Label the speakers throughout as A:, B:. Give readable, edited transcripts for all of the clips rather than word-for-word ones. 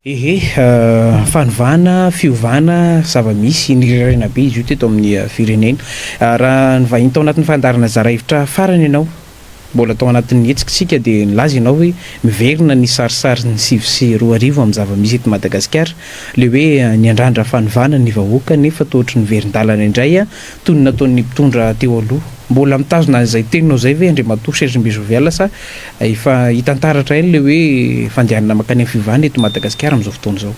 A: Ehe, fanovana, fiovana, zava-misy nireraina be izy io teto amin'ny firenena. Raha nivahiny tao anatin'ny fandaharana zara hevitra farany ianao, mbola tao anatin'ny hetsika isika dia nilaza ianao hoe miverina ny sarisarin'ny 2009 amin'ny zava-misy eto Madagasikara. Ilay hoe niandrandra fanovana ny vahoaka nefa toa ohatry ny niverin-dalana indray toy ny nataon'ny mpitondra teo aloha. Mbola mitazona an'izay teninao izay ve Andriamatoa Serge Mbe Jovial sa efa hita taratra ihany ilay hoe fandehanana mankany amin'ny fiovana eto Madagasikara amin'izao fotoana izao?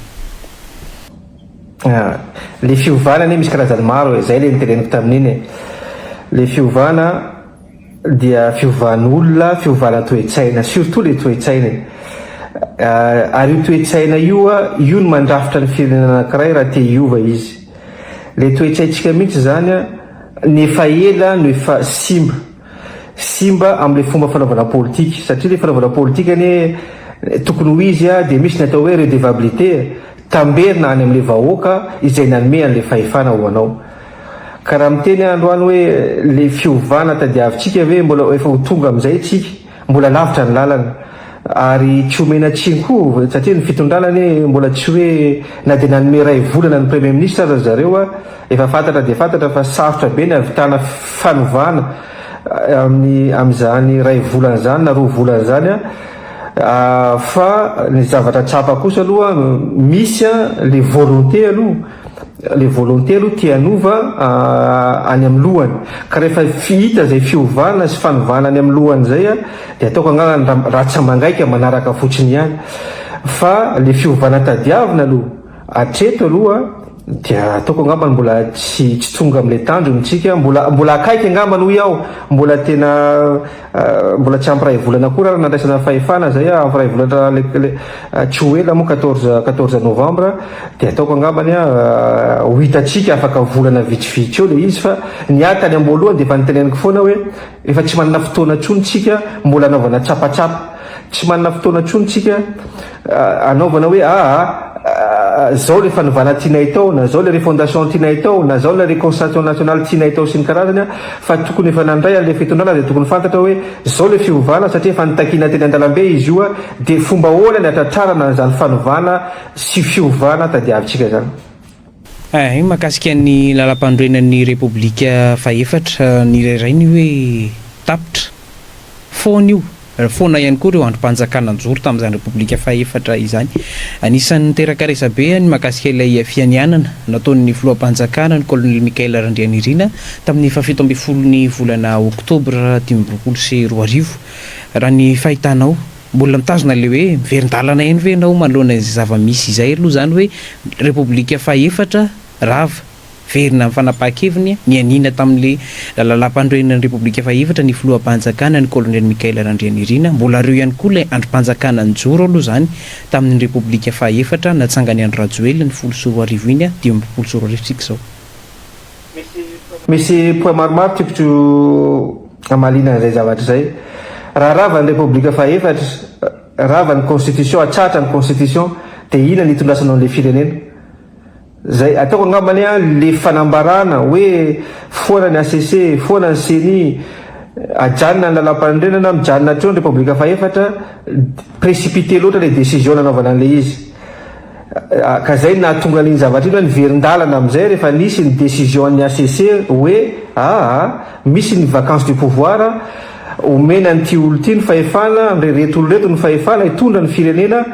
B: Le fiovana anie misy karazany maro e, zay le noteneniko tamin'iny e. Le fiovana dia fiovan'olona, fiovana toe-tsaina, surtout le toe-tsaina e. Ary io toe-tsaina io, io no mandrafitra ny firenena anankiray raha te hiova izy. Le toe-tsaintsika mihitsy zany ny efa ela no efa simba. Simba amle fomba fanaovana politika. Satria le fanaovana politika anie tokony ho izy dia misy ny atao hoe redevabilité, tamberina any amle vahoaka izay nanome anle fahefana ho anao. Ka raha miteny aho androany hoe le fiovana tadiavintsika ve mbola efa ho tonga amizay tsika? Mbola lavitra ny lalana ary tsy omena tsiny koa satria ny fitondrana anie mbola tsy hoe na dia nanome iray volana ny premier ministre aza ry zareo efa fantatra dia fantatra fa sarotra be ny hahavitana fanovana amin'ny amin'izany iray volana izany na roa volana izany fa ny zavatra tsapa kosa aloha misy le volonté aloha. Le volonté aloha te hanova any amin'ny lohany ka rehefa hita izay fiovana sy fanovana any amin'ny lohany izay dia ataoko angamba ratsa-mangaika manaraka fotsiny ihany fa le fiovana tadiavina aloha hatreto aloha dia ataoko angambany mbola tsy tsy tonga amin'ilay tanjona isika, mbola mbola akaiky angambany hoy aho, mbola tena mbola tsy ampy iray volana akory ary nandraisana fahefana zay ampy iray volana le le tsy ho ela moa 14 14 novembre dia ataoko angambany ho hitantsika afaka volana vitsivitsy eo le izy fa ny ahy tany am-boalohany dia efa noteneniko foana hoe efa tsy manana fotoana intsony tsika mbola anaovana tsapatsapa, tsy manana fotoana intsony tsika anaovana hoe aa zao le fanovana tianay atao na zao le refondation tianay atao na zao le reconciliation nationale tianay atao sy ny karazany fa tokony efa nandray an'le fitondrana dia tokony fantatra hoe zao le fiovana satria efa nitakiana teny an-dalambe izy io dia fomba ahoana ny hatratrarana an'izany fanovana sy fiovana tadiavintsika zany.
A: Hay, mahakasika ny lalampanorenan'ny Repoblika fahefatra, nirairaina io hoe tapitra. Foana io. Foana ihany koa ireo andrim-panjakana nijoro tamin'izany Repoblika fahefatra izany. Anisan'ny niteraka resabe ny mahakasika ilay fianianana nataon'ny filoham-panjakana, ny Kolonely Michaël Randrianirina, tamin'ny fahafito ambin'ny folon'ny volana oktobra 2025. Raha ny fahitanao, mbola mitazona ilay hoe miverin-dalana ihany ve ianao manoloana izay zava-misy izay aloha izany hoe Repoblika fahefatra rava? Velona amin'ny fanapahan-keviny nianiana tamin'ilay lalàmpanorenan'ny Repoblika fahefatra ny filoham-panjakana, ny Kolonely Michaël Randrianirina. Mbola reo ihany koa ilay andrim-panjakana nijoro aloha izany tamin'iny Repoblika fahefatra natsangan'i Andry Rajoelina ny 2010 iny, 2025 tsika izao.
B: Misy point maromaro tiako hamaliana an'izay zavatra izay. Raha rava ny Repoblika fahefatra, rava ny constitution, atsahatra ny constitution, dia inona ny hitondrasanao an'ilay firenena? Zay ataoko angamba anie an le fanambarana hoe foana ny HCC, foana ny ceni, ajanona ny lalampanorenana, mijanona hatreo ny repoblika fahefatra, précipité loatra le décision nanaovana an'le izy. Ka zay no nahatonga an'iny zavatra iny hoe niverin-dalana amizay rehefa nisy ny décision an'ny HCC hoe aa misy ny vacance du pouvoir, omena an'ity olo ity ny fahefana, an'ireto olo ireto ny fahefana hitondra ny firenena,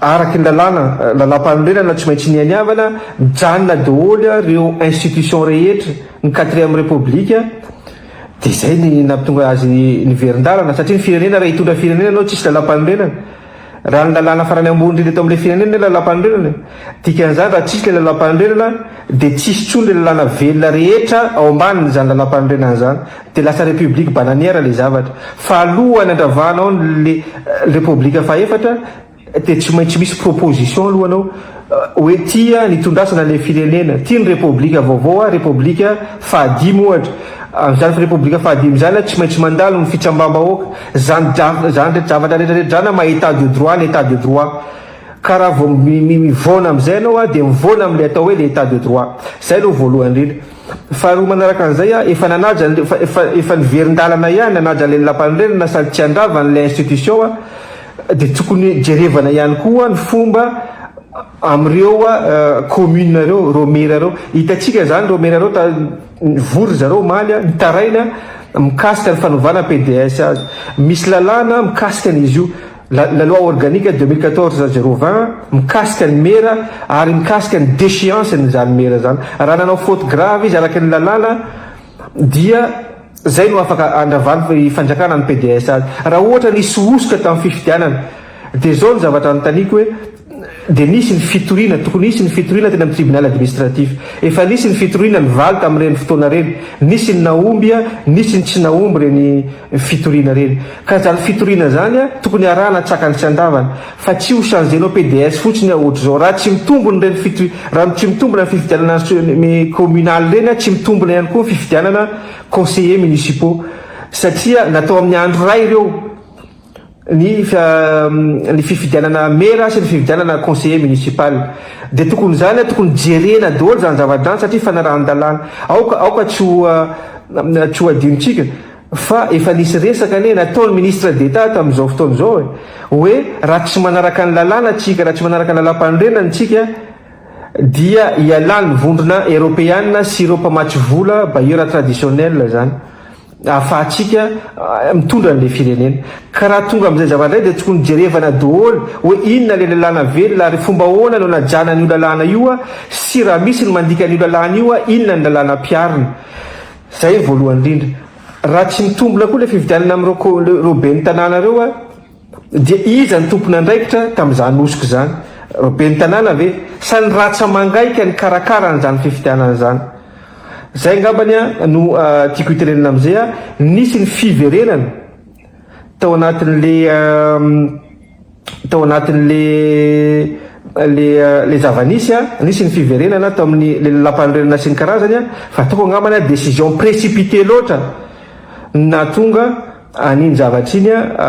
B: Araka ny lalàna, lalàmpanorenana tsy maintsy nianiavana, mijanona daholo ireo institutions rehetra, ny quatrième république, dia izay ny nahatonga azy niverin-dalana, satria ny firenena raha hitondra firenena ianao tsisy lalàmpanorenana, raha ny lalàna farany ambony indrindra eto amin'ilay firenena ny lalàmpanorenana e, dikan'izany raha tsisy ilay lalàmpanorenana dia tsisy intsony ilay lalàna velona rehetra ao ambanin'izany lalàmpanorenana izany, dia lasa république bananière ilay zavatra, fa alohan'ny handravanao ny république fahefatra dia tsy maintsy misy proposition aloha anao hoe tia ny hitondrasana ilay firenena, tia ny république vaovao aho, république fahadimy ohatra, amin'izany république fahadimy izany tsy maintsy mandalo ny fitsambam-bahoaka, izany zany zavatra rehetra rehetra izany maha état de droit ny état de droit, ka raha vao mivaona amin'izay ianao dia mivaona amin'ilay atao hoe le état de droit, izay aloha voalohany indrindra. Faharoa manaraka an'izay, efa nanaja an'le, efa, efa, efa niverin-dalana ihany nanaja an'ilay lalàmpanorenana sady tsy handrava an'ilay institution, dia tokony jerevana ihany koa ny fomba. amin'ireo commune ireo, ireo maire ireo. Hitantsika izany ireo maire ireo ta nivory ry zareo omaly nitaraina mikasika ny fanovana PDS azy. Misy lalàna mikasika an'izy io, la la loi organique 2014 020 mikasika ny maire ary mikasika ny déchéance n'izany maire izany. Raha nanao faute grave izy araka ny lalàna dia zay no afaka andravan'ny fanjakana ny PDS azy. Raha ohatra nisy hosoka tamin'ny fifidianana dia zao ny zavatra anontaniako hoe dia nisy ny fitoriana, tokony hisy ny fitoriana teny amin'ny tribunal administratif. Efa nisy ny fitoriana nivaly tamin'ireny fotoana ireny, nisy ny nahomby, nisy ny tsy nahomby ireny fitoriana ireny. Ka izany fitoriana izany tokony arahana an-tsakany sy an-davany fa tsy ho changer-nao PDS fotsiny ohatr'izao. Raha tsy mitombona ireny fitori-, raha tsy mitombona ny fifidianana communal ireny, tsy mitombona ihany koa ny fifidianana conseillers municipaux satria natao amin'ny andro iray ireo. Ny ny fifidianana mera sy ny fifidianana conseiller municipal dia tokony izany tokony jerena daholo izany zavatra izany satria fanarahan-dalàna. Aoka aoka tsy ho tsy ho adinontsika fa efa nisy resaka anie nataon'ny ministre d'Etat tamin'izao fotoana izao e, hoe raha tsy manaraka ny lalàna tsika, raha tsy manaraka ny lalàmpanorenana tsika dia ialan'ny vondrona eropeana sy ireo mpamatsy vola bailleurs traditionnels izany. ahafahantsika mitondra an'ilay firenena. Ka raha tonga amin'izay zavatra izay dia tokony jerevana daholo hoe inona ilay lalàna velona ary fomba ahoana no anajana an'io lalàna io sy raha misy ny mandika an'io lalàna io inona ny lalàna ampiharina. Izay ny voalohany indrindra. Raha tsy mitombina koa ilay fifidianana amin'ireo ben'ny tanàna ireo dia iza ny tompon'andraikitra tamin'izany hosoka izany? Ireo ben'ny tanàna ve? Sa ny ratsa-mangaika nikarakara an'izany fifidianana izany? Zay angambany no tiako hitenenana amizay a, nisy ny fiverenana tao anatin'le tao anatin'le le le zava-nisy a, nisy ny fiverenana tao amin'ny le lalam-panorenana sy ny karazany a, fa ataoko angambany a décision précipitée loatra no nahatonga an'iny zavatra iny a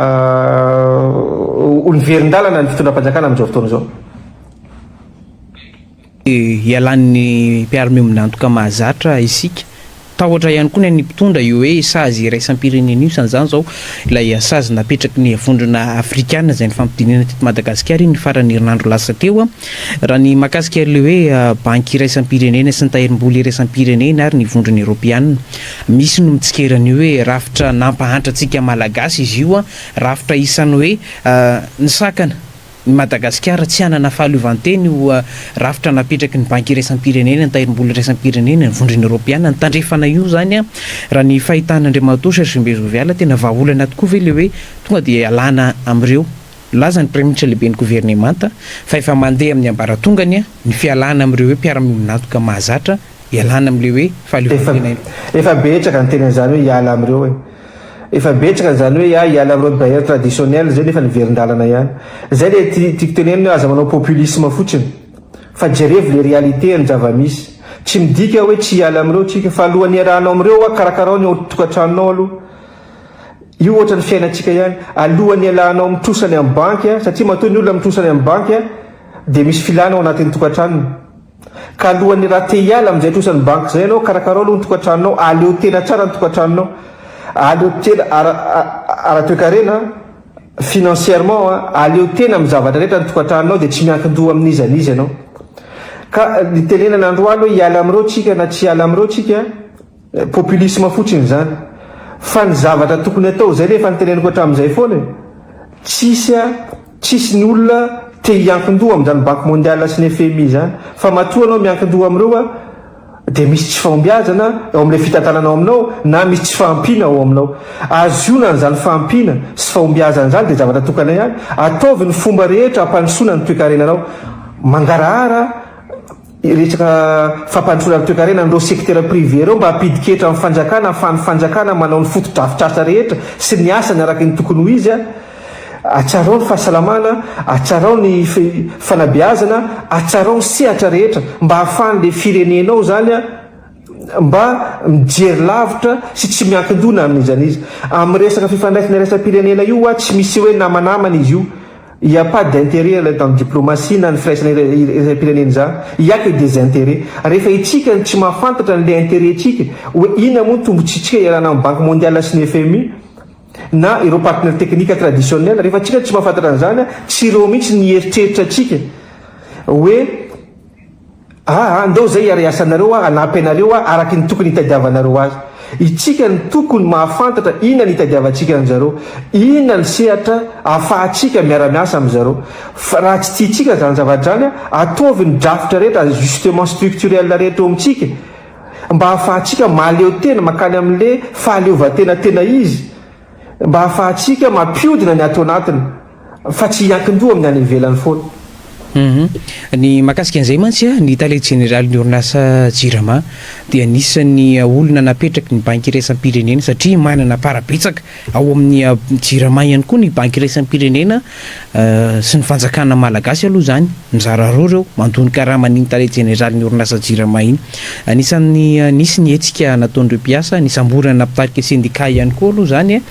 B: ho niverin-dalana ny fitondram-panjakana amin'izao fotoana izao.
A: Ialan'ny mpiara-miombon'antoka mahazatra isika. Tahotra ihany koa ny an'ny mpitondra io hoe sazy iraisam-pirenena io, isan'izany izao ilay sazy napetraky ny Vondrona Afrikana izay nifampidinihana teto Madagasikara iny ny faran'ny herinandro lasa teo. Raha ny mahakasika ilay hoe Banky iraisam-pirenena sy ny Tahirim-bola iraisam-pirenena ary ny Vondrona Eoropeana, misy no mitsikera an'io hoe rafitra nampahantra antsika Malagasy izy io, rafitra isan'ny hoe nisakana. I Madagasikara tsy hanana fahaleovantena io rafitra napetraky ny Banky iraisam-pirenena, ny Tahirim-bola iraisam-pirenena, ny Vondrona Eoropeana, ny tandrefana io izany raha ny fahitan'Andriamatoa Serge Mbezoviala tena vahaolana tokoa ve ilay hoe tonga dia ialana amin'ireo? Nilaza ny Praiminisitra lehiben'ny governemanta fa efa mandeha amin'ny ambaratongany ny fialana amin'ireo hoe mpiara-miombon'antoka mahazatra Ialana amin'ilay hoe fahaleovantena iny.
B: Efa betsaka ny teny an'izany hoe hiala amin'ireo e. Efa betsaka an'izany hoe ah hiala amin'ireo bailleurs traditionnels zay nefa niverin-dalana ihany. Zay le tiako tenenina hoe aza manao populisme fotsiny fa jerevo le réalité ny zava-misy. Tsy midika hoe tsy hiala amin'ireo tsika fa alohan'ny hiarahanao amin'ireo hoa karakarao ny ao tokantranonao aloha. Io ohatran'ny fiainantsika ihany. Alohan'ny hialanao amin'ny trosa any amin'ny banky satria matoa ny olona mitrosa any amin'ny banky dia misy filana ao anatin'ny tokantranony. Ka alohan'ny raha te hiala amin'izay trosan'ny banky izay ianao, karakarao aloha ny tokantranonao, aleo tena tsara ny tokantranonao, aleo tena ara-toekarena, financièrement, aleo tena amin'ny zavatra rehetra ny tokantranonao dia tsy miankin-doha amin'iza n'iza ianao. Ka ny tenenana androany hoe hiala amin'ireo tsika na tsy hiala amin'ireo tsika, populisme fotsiny izany. Fa ny zavatra tokony atao, izay le efa niteneniko hatramin'izay foana e, tsisy Tsisy ny olona te hiankin-doha amin'izany banque mondiale sy ny fmi izany fa matoa anao miankin-doha amin'ireo a dia misy tsy fahombiazana ao amin'ilay fitantanana ao aminao na misy tsy fahampiana ao aminao. Ahazoana an'izany fahampiana sy fahombiazana izany dia zavatra tokana ihany, ataovy ny fomba rehetra hampandrosoana ny toekarenanao. Mangarahara resaka fampandrosoana ny toekarena an'ireo secteur privé ireo mba hampidi-ketra amin'ny fanjakana ahafahan'ny fanjakana manao ny fotodrafitrasa rehetra sy ny asany araka ny tokony ho izy. Atsarao ny fahasalamana, atsarao ny fanabeazana, atsarao ny sehatra rehetra mba ahafahan'ilay firenenao izany mba mijery lavitra sy tsy miankin-doha na amin'iza n'iza. Amin'ny resaka fifandraisana iraisam-pirenena io hoa tsy misy hoe namanamana izy io. Il y a pas d'intérêt dans ny diplomatie na ny firaisana iraisam-pirenena izany. Il y a que des intérêts. Rehefa itsika no tsy mahafantatra an'ilay intérêt-tsika hoe inona moa ny tombotsoantsika iarahana amin'ny Banque mondiale sy ny FMI, na ireo partenaires techniques traditionnels, rehefa tsika tsy mahafantatra an'izany, tsy ireo mihitsy ny hieritreritra antsika. Hoe aa ndao zay hiara-hiasa anareo aho, hanampy anareo aho araky ny tokony hitadiavanareo azy. Itsika no tokony mahafantatra inona ny hitadiavantsika an'zareo, inona ny sehatra ahafahantsika miara-miasa amin'zareo. Fa raha tsy tiantsika zany zavatra zany, ataovy ny drafitra rehetra, ajustement structurel rehetra eo amintsika mba ahafahantsika mahaleo tena, mankany amin'le fahaleovantena tena izy. Mba hahafahantsika mampiodina ny ato anatiny fa tsy hiankin-doha amin'ny any ivelany foana.
A: Hum. Ny mahakasika an'izay mantsy, ny tale jeneralin'ny orinasa Jirama dia anisan'ny olona napetraky ny Banky iraisam-pirenena satria manana part betsaka ao amin'ny Jirama ihany koa ny Banky iraisam-pirenena sy ny fanjakana malagasy aloha izany. Mizara roa ireo, mandoa ny karaman'iny tale jeneralin'ny orinasa Jirama iny. Anisan'ny nisy ny hetsika nataon'ireo mpiasa, nisamborana mpitarika sendika ihany koa aloha izany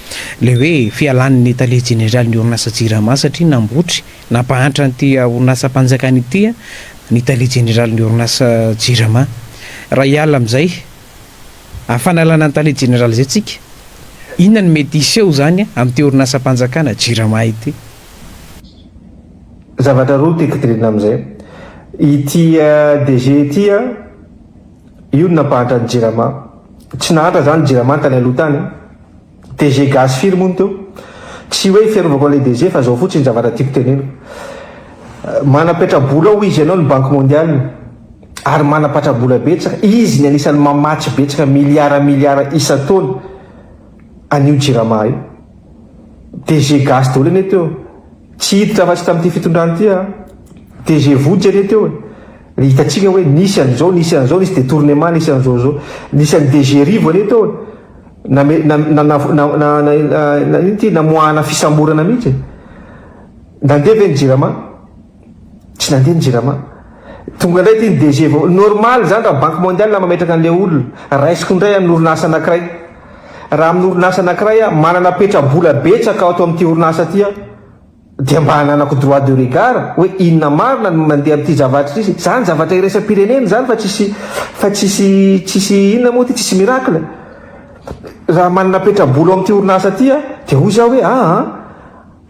A: ilay hoe fialan'ny tale jeneralin'ny orinasa Jirama satria nambotry, nampahantra an'ity orinasam-panjakana ity ny tale jeneralin'ny orinasa Jirama. Raha hiala amin'izay fanalana ny tale jeneraly izay tsika, inona no mety hiseho izany amin'ity orinasam-panjakana Jirama ity?
B: Zavatra roa tiako tenenina amin'izay. Ity DG ity io no nampahantra ny Jirama. Tsy nahantra izany Jirama tany aloha tany. DG gasy firy moa no teo? Tsy hoe fiarovako an'ilay DG fa izao fotsiny ny zavatra tiako teneniko. Manam-petra-bola ao izy ianao ny Banque Mondiale ary manam-patra-bola betsaka. Izy ny anisan'ny mamatsy betsaka miliara miliara isan-taona an'io Jirama io. DG gasy daholo anie teo. Tsy hiditra afa-tsy tamin'ity fitondrana ity aho. DG Vonjy anie teo e. Hitantsika hoe nisy an'izao, nisy an'izao, nisy détournement, nisy an'izao izao. Nisy an'i DG Rivo anie teo e. Name, na, na, na, na, na, na, na, ino ity, namoahana fisamborana mihitsy e. Nandeha ve ny Jirama? Tsy nandeha ny Jirama. Tonga indray ity ny DG vao. Normal izany raha Banque Mondiale mametraka an'ilay olona. Raisiko indray amin'ny orinasa anankiray. Raha amin'ny orinasa anankiray aho, manana petra-bola betsaka ato amin'ity orinasa ity aho, dia mba hananako droit de regard hoe inona marina no mandeha amin'ity zavatra ity. Izany zavatra iraisam-pirenena izany fa tsisy, fa tsisy, tsisy inona moa ity, tsisy miracle. Raha manana petra-bola ao amin'ity orinasa ity aho, dia hoy izaho hoe aa.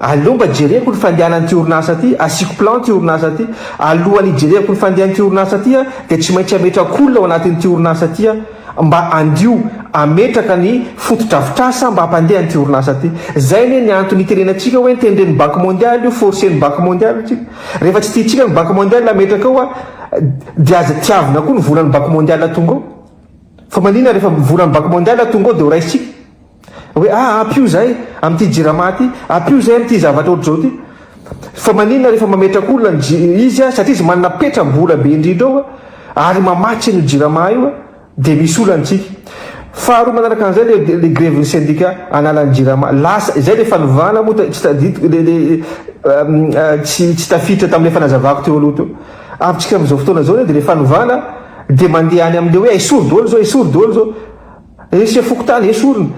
B: Aleo mba jereko ny fandehanan'ity orinasa ity, asiako plan ity orinasa ity. Alohan'ny hijereko ny fandehan'ity orinasa ity aho dia tsy maintsy hametraka olona ao anatin'ity orinasa ity aho mba handio, hametraka ny fotodrafitrasa mba hampandeha an'ity orinasa ity. Izay anie ny antony itenenantsika hoe tendren'ny Banque Mondiale io, forcer-n'ny Banque Mondiale isika. Rehefa tsy tiantsika ny Banque Mondiale hametraka ao dia aza tiavina koa ny volan'ny Banque Mondiale tonga ao. Fa maninona rehefa volan'ny Banque Mondiale tonga ao dia ho raisintsika? Hoe ah ampio zahay amin'ity jirama ity, ampio zahay amin'ity zavatra ohatr'izao ity. Fa maninona rehefa mametraka olona ny izy satria izy manana petram-bola be indrindra ao ary mamatsy an'io jirama io dia misy olana isika. Faharoa manaraka an'izay le le grevin'ny syndicat hanala ny jirama. Lasa izay le fanovana moa tsy tadidiko le le tsy tsy tafiditra tamin'ilay fanazavako teo aloha teo. Amintsika amin'izao fotoana izao dia le fanovana dia mandeha any amin'ilay hoe esory daholo izao, esory daholo izao. I chef fokontany esorina,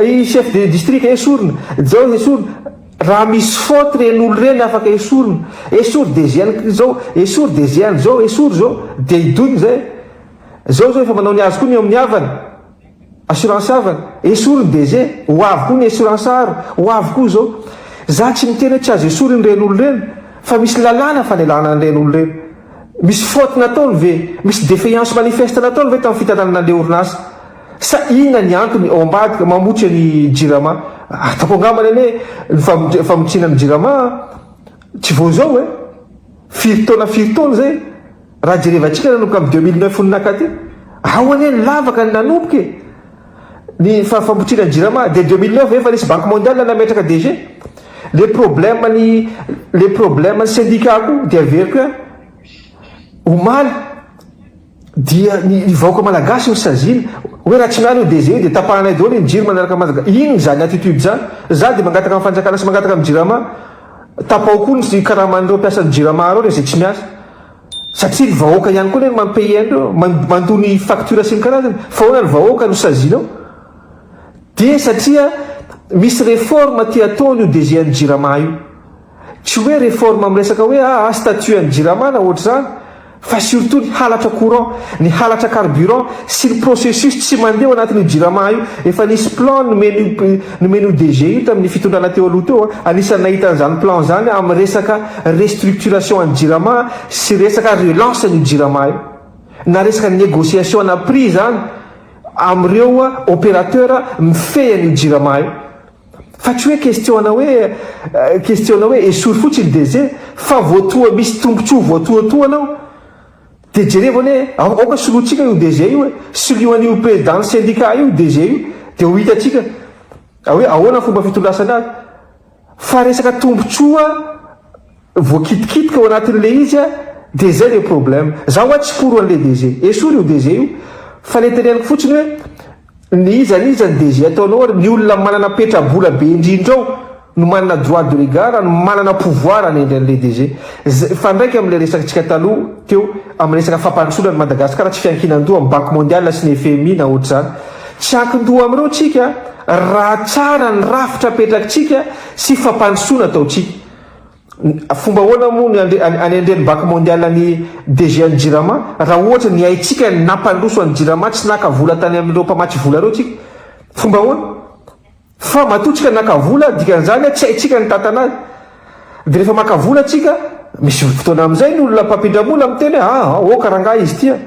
B: i chef de district esorina, zao esorina, raha misy faute reny olo reny afaka esorina, esory DG any zao, esory DG any zao, esory zao, de hidona zay, zao zao efa manao ny azy koa ny eo amin'ny havana, assurance havana, esory ny DG, ho avy koa ny assurance aro, ho avy koa zao, za tsy miteny hoe tsy azo esorina ireny olo reny, fa misy lalàna fanelana an'ireny olo reny. Misy faute nataony ve? Misy défaillance manifeste nataony ve tamin'ny fitantanana an'ilay orinasa? Sa inona ny antony ao ambadika mamotry an'i Jirama? Ataoko angambany anie ny famotsiana an'i Jirama tsy vao izao e! Firy taona firy taona izay? Raha jerevantsika nanomboka amin'ny 2009 ny nakaty, ao anie ny lavaka ny nanomboka e! Ny famotsiana ny Jirama dia 2009 efa nisy banque mondiale nametraka DG. Le problème ny le problème ny syndicat koa dia averiko hoe omaly dia ny vahoaka malagasy no saziana hoe raha tsy miala io DG io dia tapahanay daholo ny jiro manaraka Madagascar. Inona izany attitude izany? Za dia mangataka amin'ny fanjakana sy mangataka amin'ny Jirama tapaho koa ny karaman'ireo mpiasan'ny Jirama ireo izay tsy miasa. Satria ny vahoaka ihany koa anie no mam-payer an'ireo, mandoa ny facture sy ny karazany. Fa ahoana ny vahoaka no saziana ao? Dia satria misy réforme tia ataony io DG an'ny Jirama io. Tsy hoe réforme amin'ny resaka hoe aa statut an'ny Jirama na ohatr'izany. Fa surtout ny halatra courant, ny halatra carburant sy ny processus tsy mandeha ao anatin'io jirama io. Efa nisy plan nomen'io nomen'io DG io tamin'ny fitondrana teo aloha teo an. Anisan'ny nahita an'izany plan izany aho amin'ny resaka restructuration an'ny jirama sy resaka relance an'io jirama io. Na resaka négociation ana prix izany amin'ireo opérateur mifehy an'io jirama io. Fa tsy hoe question-na hoe question-na hoe esory fotsiny DG fa vao toa misy tombotsoa voatohatohana ao dia jerevo anie aoka solointsika io DG io e, solio an'io président ny syndicat io DG io dia ho hitantsika hoe ahoana ny fomba fitondrasana azy. Fa resaka tombotsoa voakitikitika ao anatin'ilay izy dia izay le problème. Za hoa tsy pour an'ilay DG, esory io DG io fa le teneniko fotsiny hoe Ny iza n'iza ny DG ataonao ary ny olona manana petra-bola be indrindra ao no manana droit de regard no manana pouvoir hanendry an'ilay DG. Mifandraika amin'ilay resakintsika taloha teo amin'ny resaka fampandrosoana an'i Madagasikara tsy fiankinan-doha amin'ny banque mondiale sy ny FMI na ohatr'izany. Tsy ankin-doha amin'ireo tsika raha tsara ny rafitra apetrakitsika sy fampandrosoana ataontsika. Fomba ahoana moa ny anendren'ny Banque Mondiale ny DG an'ny Jirama raha ohatra ny haintsika ny nampandroso an'ny Jirama tsy naka vola tany amin'ireo mpamatsy vola ireo tsika? Fomba ahoana? Fa matoa tsika naka vola dikan'izany tsy haintsika ny mitantana azy. Dia rehefa maka vola tsika misy fotoana amin'izay ny olona mpampindram-bola miteny hoe ah aoka rangahy izy ity a.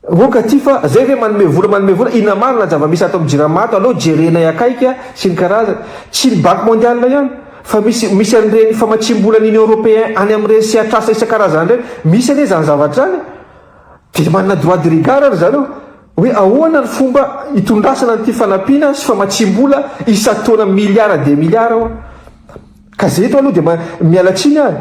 B: Roka ty fa zay ve manome vola manome vola inona marina ny zava-misy ato amin'ny jirama ato aleo jerenay akaiky sy ny karazany tsy ny banque mondiale ihany fa misy misy an'ireny famatsiam-bolan'ny union européen any amin'ireny sehatr'asa isan-karazany ireny misy anie izany zavatra izany e dia manana droit de regard ry zareo hoe ahoana ny fomba hitondrasana an'ity fanampiana sy famatsiam-bola isan-taona milliards des milliards hoa ka zay eto aloha dia miala tsiny aho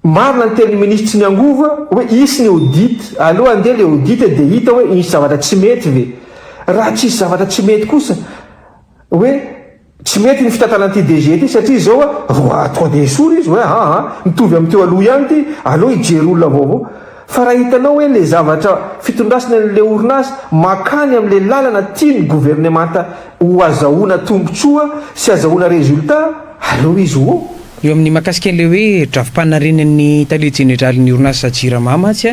B: Marina ny tenin'ny minisitry ny angovo hoe hisy ny audit, aleo andeha le audit dia hita hoe misy zavatra tsy mety ve? Raha tsisy zavatra tsy mety kosa hoe tsy mety ny fitantanan'ity DG ity satria izao roa trois dia esory izy hoe aa mitovy amin'ny teo aloha ihany ity, aleo hijery olona vaovao. Fa raha hitanao hoe le zavatra fitondrasana an'le orinasa makany amin'le lalana tian'ny governemanta ho azahoana tombotsoa sy azahoana résultat, aleo izy ho eo.
A: Eo amin'ny mahakasika ilay hoe drafi-panarenan'ny tale jeneralin'ny orinasa Jirama mantsy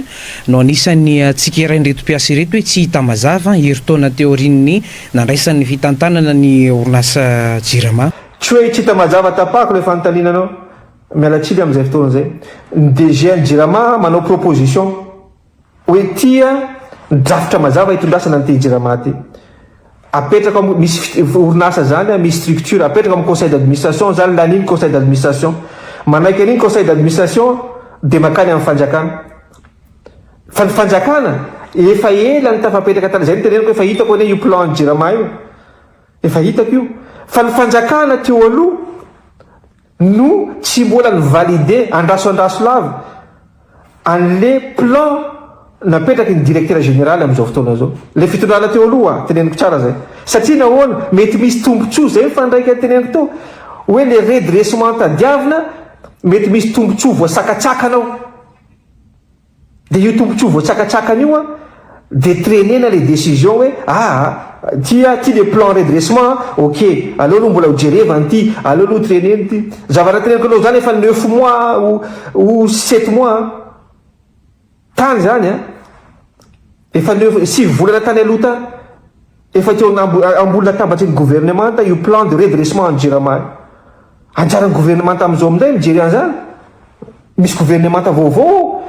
A: no anisan'ny tsikerain'ireto mpiasa ireto hoe tsy hita mazava herintaona teo aorian'ny nandraisany ny fitantanana ny orinasa Jirama.
B: Tsy hoe tsy hita mazava tapahako ilay fanontaniana anao, miala tsiny amin'izay fotoana izay. Ny DG an'ny Jirama manao proposition. Hoe tia ny drafitra mazava hitondrasana an'ity Jirama ity. Apetraka ao misy orinasa zany misy structure, apetraka amin'ny conseil d'administration zany, lanian'ny conseil d'administration. Manaiky an'iny conseil d'administration dia mankany amin'ny fanjakana. Fa ny fanjakana efa ela ny tafapetraka tany, zay no teneniko efa hitako anie io plan an'ny Jirama io. Efa hitako io. Fa ny fanjakana teo aloha no tsy mbola ni valider andraso andraso lava anle plan napetraky ny directeur général amin'izao fotoana izao. Le fitondrana teo aloha teneniko tsara zay. Satria nahoana? Mety misy tombotsoa zay mifandraika teneniko teo hoe le redressement tadiavina mety misy tombotsoa voasakatsakana ao. Dia io tombotsoa voatsakatsakana io an, dia trainer-na le décision hoe aa ty a, ty le plan redressement an, ok, aleo aloha mbola ho jerevana ity, aleo aloha trainer-na ity. Zavatra teneniko anao zany efa neuf mois ou ou sept mois an, tany zany an, efa neuf, sivy volana tany aloha tany, efa teo ambony latabatry ny gouvernemanta io plan de redressement an'i Jirama io. Anjaran'ny gouvernemanta amin'izao amin'izay mijery an'izany. Misy gouvernemanta vaovao ao.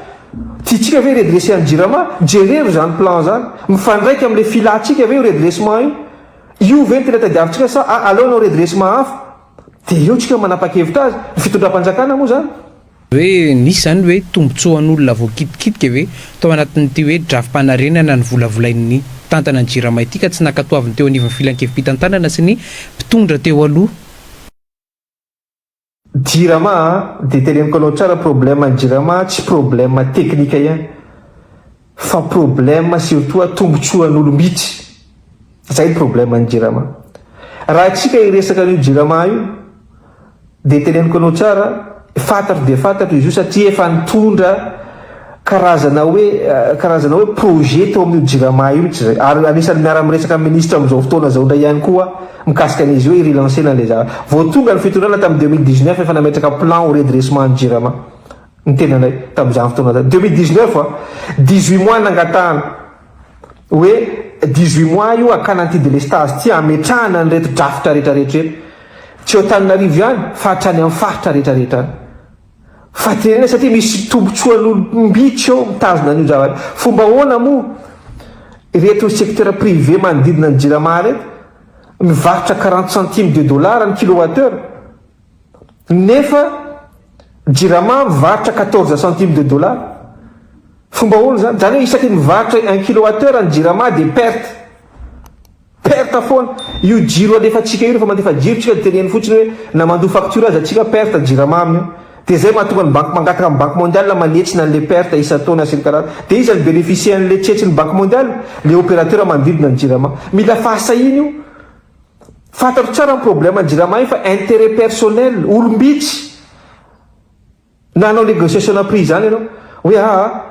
B: Tiantsika ve redresser an'i Jirama? Jerevo izany plan izany. Mifandraika amin'ilay filantsika ve io redressement io? Io ve no tena tadiavintsika sa aleo hanao redressement hafa? Dia eo tsika manapa-kevitra azy. Ny fitondram-panjakana moa izany.
A: Hoe nisy izany hoe tombotsoan'olona voakitikitika ve tao anatin'ity hoe drafi-panarenana novolavolain'ny mpitantana ny Jirama ity ka tsy nankatoavin'ny teo anivon'ny filankevi-pitantanana sy ny mpitondra teo aloha?
B: Jirama a, dia teneniko anao tsara problème ny jirama tsy problème technique ihany fa problème surtout a tombotsoan'olom-bitsy, zay ny problème ny jirama. Raha tsika hiresaka an'io jirama io dia teneniko anao tsara fantatro dia fantatro izy io satria efa nitondra karazana hoe karazana hoe projet teo amin'io jirama io mihitsy zay ary anisan'ny miara-miresaka amin'ny ministra amin'izao fotoana izao indray ihany koa mikasika an'izy io hi-relancer-na an'ilay zavatra. Vao tonga ny fitondrana tamin'ny 2019 efa nametraka plan ho redressement ny jirama. ny tenanay tamin'izany fotoana izany. 2019 a, 18 mois nangatahana hoe 18 mois io hakana an'ity délestage ity hametrahana an'ireto drafitra rehetra rehetra ireto. Tsy eo Antananarivo ihany fa hatrany amin'ny faritra rehetra rehetra any. Fa tenenina satria misy tombotsoan'olom-bitsy eo mitazona an'io zavatra. Fomba ahoana moa ireto secteur privé manodidina ny Jirama ireto mivarotra 40 centimes de dollars ny kilowatt heure nefa Jirama mivarotra 14 centimes de dollars. Fomba ahoana izany? Izany hoe isaky ny mivarotra un kilowatt heure ny Jirama dia perte. Perte foana. Io jiro alefantsika io rehefa mandefa jiro tsika dia teneno fotsiny hoe na mandoa facture aza tsika perte jirama amin'io. Dia zay mahatonga ny banky mangataka amin'ny banque mondiale manetsina an'le perte isan-taona sy ny karazany. Dia iza no beneficier an'le tsetsin'ny banque mondiale? Le opérateur manodidina ny jirama. Mila fahasahiana io. Fantatro tsara ny problème ny jirama io fa intérêt personnel, olom-bitsy. Na hanao négociation prix izany ianao hoe aa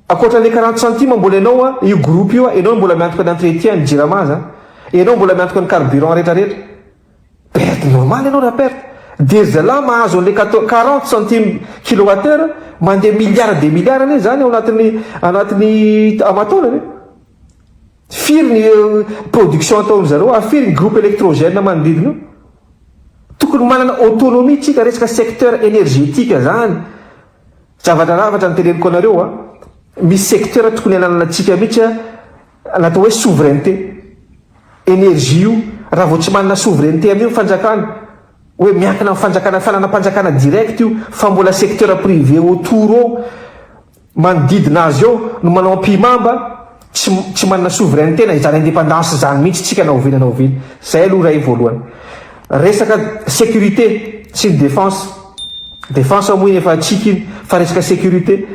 B: ankoatra an'ilay 40 centimes mbola ianao a io groupe io a ianao mbola miantoka ny entretien ny jirama zany ianao mbola miantoka ny carburant rehetra rehetra perte normal ianao raha perte dia ry zalahy mahazo an'ilay 40 centimes kilowatt heure mandeha milliard des milliards anie zany ao anatin'ny anatin'ny aman-taona anie Firy ny production ataon-dry zareo ary firy ny groupe électrogène manodidina io? Tokony manana autonomie tsika resaka secteur énergétique zany. Zavatra lavatra ny teneniko anareo a. Misy secteur tokony ananantsika mihitsy a, natao hoe souveraineté. Énergie io, raha vao tsy manana souveraineté amin'io ny fanjakana, hoe miankina amin'ny fanjakana, fananam-panjakana direct io, fa mbola secteur privé autour ao. Manodidina azy eo no manao ampihimamba, tsy tsy manana souveraineté na izany indépendance izany mihitsy tsika na oviana na oviana. Zay aloha ray voalohany. Resaka sécurité sy ny défense. Défense moa iny efa antsika iny fa resaka sécurité.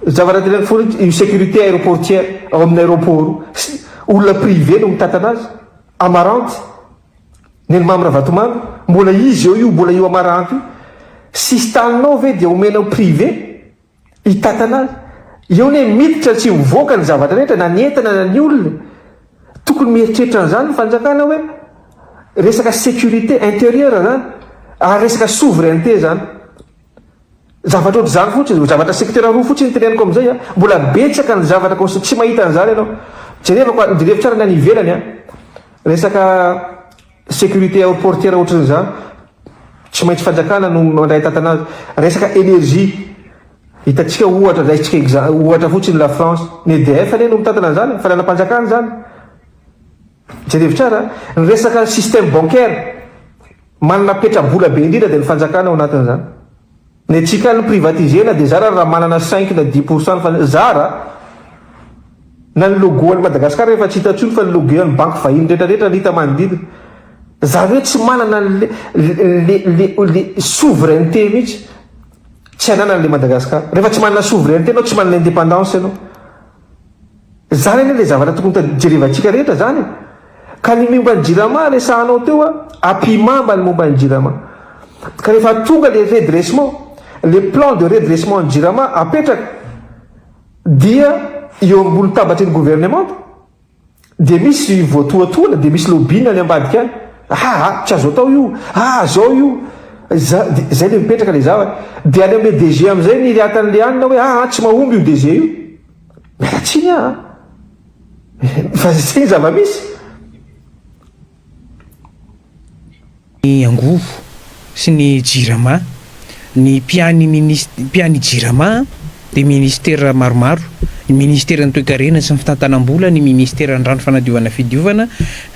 B: Zavatra teneniko foana io sécurité aéroportière ao amin'ny aéroport io. Olona privé no mitantana azy. Amarante. Neny Mamy Ravatomanga, mbola izy eo io, mbola io Amarante io. Sistaninao ve dia omenao privé hitatana azy? Eo anie miditra tsy mivoaka ny zavatra rehetra na ny entana na ny olona. Tokony mieritreritra an'izany ny fanjakana hoe resaka sécurité intérieure zany ary resaka souveraineté zany. Zavatra ohatr'izany fotsiny, zavatra secteur roa fotsiny no teneniko amin'izay a. Mbola betsaka ny zavatra cons- tsy mahita an'izany ianao. Jerevako, jerevo tsara ny any ivelany a. Resaka sécurité aéroportière ohatran'izany, tsy maintsy fanjakana no mandray tantana azy. Resaka énergie, hitantsika ohatra, raisintsika exa- ohatra fotsiny la France, ny EDF anie no mitantana an'izany, fananam-panjakana izany. Jerevo tsara, ny resaka système bancaire. Manana petra-bola be indrindra dia ny fanjakana ao anatin'izany. Ny antsika no privatiser-na dia zara raha manana cinq na dix pour cent ny fanjakana. Zara! Na ny logo an'i Madagascar efa tsy hita intsony fa ny logo an'ny banky vahiny rehetra rehetra no hita manodidina. Zany hoe tsy manana an'le le le le souveraineté mihitsy tsy ananan'le Madagascar. Rehefa tsy manana souveraineté ianao tsy manana indépendance ianao. Zany anie le zavatra tokony ta jerevantsika rehetra zany e. Ka ny momba ny jirama resahanao teo a, ampihimamba ny momba ny jirama. Ka rehefa tonga le redressement, le plan de redressement ny jirama apetraka dia eo ambony tabatry ny gouvernemanta dia misy voatohatohana dia misy lobbying any ambadika any. Aa tsy azo atao io, aa zao io. Za, zay le mipetraka le zavatra. Dia any amle DG amizay ny riatan'le anona hoe aa tsy mahomby io DG io. Miala tsiny aho an! Fa izay ny zava-misy.
A: Ny angovo sy ny jirama, ny mpiahy minis mpiahy ny jirama dia ministera maromaro, ny ministeran'ny toekarena sy ny fitantanam-bola, ny ministeran'ny rano fanadiovana fidiovana,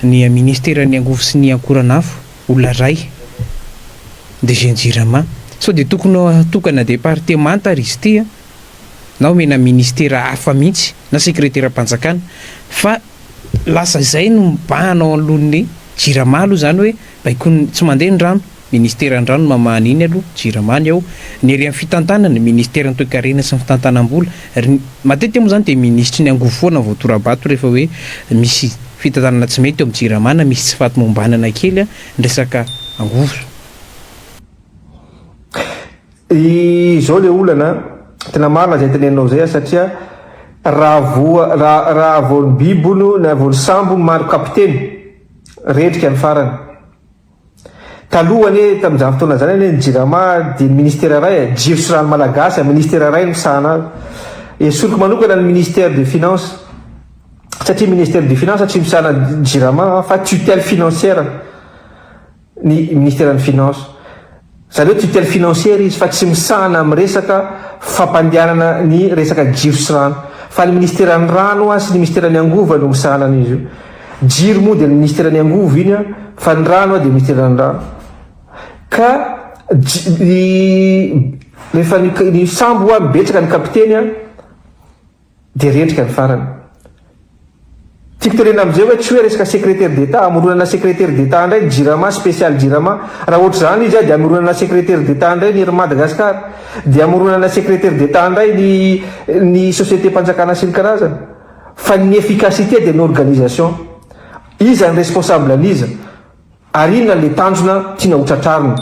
A: ny ministeran'ny angovo sy ny akoran'afo, olona iray, DG ny jirama. Sao dia tokony hatokana departemanta ary izy ity an! na omena ministera hafa mihitsy na sekreteram-panjakana fa lasa izay no mibahana ao anoloan'ny jirama aloha izany hoe baikoin'ny tsy mandeha ny rano, ministeran'ny rano no mamaha an'iny aloha, jirama ny ao, ny ery amin'ny fitantanana, ministeran'ny toekarena sy ny fitantanam-bola, ry matetika moa izany dia minisitry ny angovo foana vao tora-bato rehefa hoe misy fitantanana tsy mety eo amin'ny jirama na misy tsy fahatomombanana kely ny resaka angovo.
B: Izao le olana an, tena marina zay teneninao zay satria raha voa raha raha vao ny biby hono na vao ny sambo maro kapiteny, rendrika ny farany. Taloha anie tamin'izany fotoana izany anie ny Jirama dia ny ministera iray e, Jiro sy Rano Malagasy, ministera iray no misahana azy. Esoriko manokana ny ministère des finances satria ministère des finances tsy misahana Jirama fa tutelle financière ny ministeran'ny finance. Izany hoe tutelle financière izy fa tsy misahana amin'ny resaka fampandehanana ny resaka jiro sy rano. Fa ny ministeran'ny rano sy ny ministeran'ny angovo no misahana an'izy io. Jiro moa dia ny ministeran'ny angovo iny fa ny rano dia ministeran'ny rano. Ka ny rehefa ny sambo betsaka ny kapiteny Dia rendrika ny farany. Tiako tenenina amin'izay hoe tsy hoe resaka secrétaire d'Etat, hamoronana secrétaire d'Etat indray ny Jirama, spécial Jirama. Raha ohatr'izany izy dia hamoronana secrétaire d'Etat indray ny Air Madagascar, dia hamoronana secrétaire d'Etat indray ny ny société-mpanjakana sy ny karazany. Fa ny efficacité dia ny organisation. Iza ny responsable an'iza? Ary inona le tanjona tiana ho tratrarina?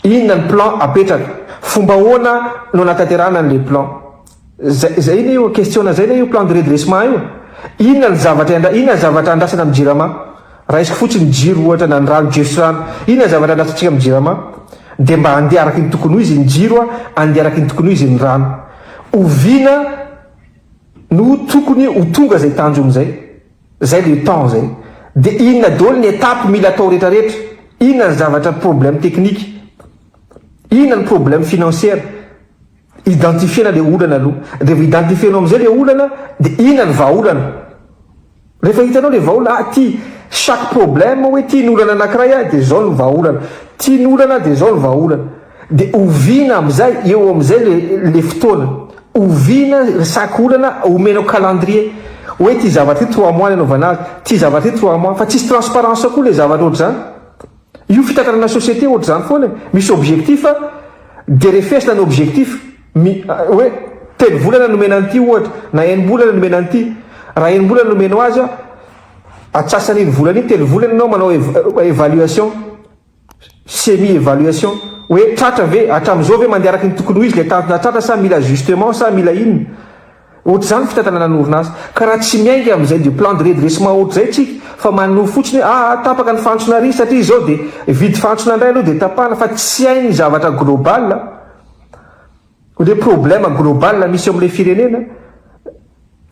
B: Inona ny plan apetraka? Fomba ahoana no anatanterahana an'le plan? Zay zay anie io question zay anie io plan de redressement io. Inona ny zavatra iandra inona ny zavatra andrasana amin'ny jirama? Raisiko fotsiny ny jiro ohatra na ny rano jiro sy rano. Inona ny zavatra andrasantsika amin'ny jirama? Dia mba handeha araky ny tokony ho izy ny jiro handeha araky ny tokony ho izy ny rano. Oviana no tokony ho tonga izay tanjona izay? Zay le temps zay. De inona daholo ny étape mila atao rehetra rehetra? Inona ny zavatra problème technique? Inona ny problème financière? Identifier-na le olana aloha. Rehefa identifier-nao amizay le olana de inona ny vahaolana? Rehefa hitanao le vahaolana, ah ty chaque problème hoe ty ny olana anakiray ah de zao ny vahaolana, ty ny olana de zao ny vahaolana. De oviana amizay, eo amizay le le fotoana. Oviana ry saky olana omenao calendrier hoe ty zavatra ty trois mois ny anaovana azy, ty zavatra ty trois mois, fa tsisy transparence koa le zavatra ohatr'izany. Io fitantanana société ohatr'izany foana e, misy objectif de refesina ny objectif, mi hoe telo volana nomena an'ity ohatra na enim-bolana nomena an'ity, raha enim-bolana nomenao azy atsasan'iny volana iny telo volana ianao manao évaluation. Semi évaluation, hoe tratra ve, hatramin'izao ve mandeha araka ny tokony ho izy ilay tanjona tratra sa mila ajustement sa mila inona? Ohatr'izany ny fitantanana ny orinasa. Ka raha tsy miainga amin'izay de plan de redressement ohatr'izay tsika fa manofy fotsiny hoe aa tapaka ny fantsona ary satria izao dia vidy fantsona indray aloha dia tapahana fa tsy hay ny zavatra global. Le problème global misy eo amin'ilay firenena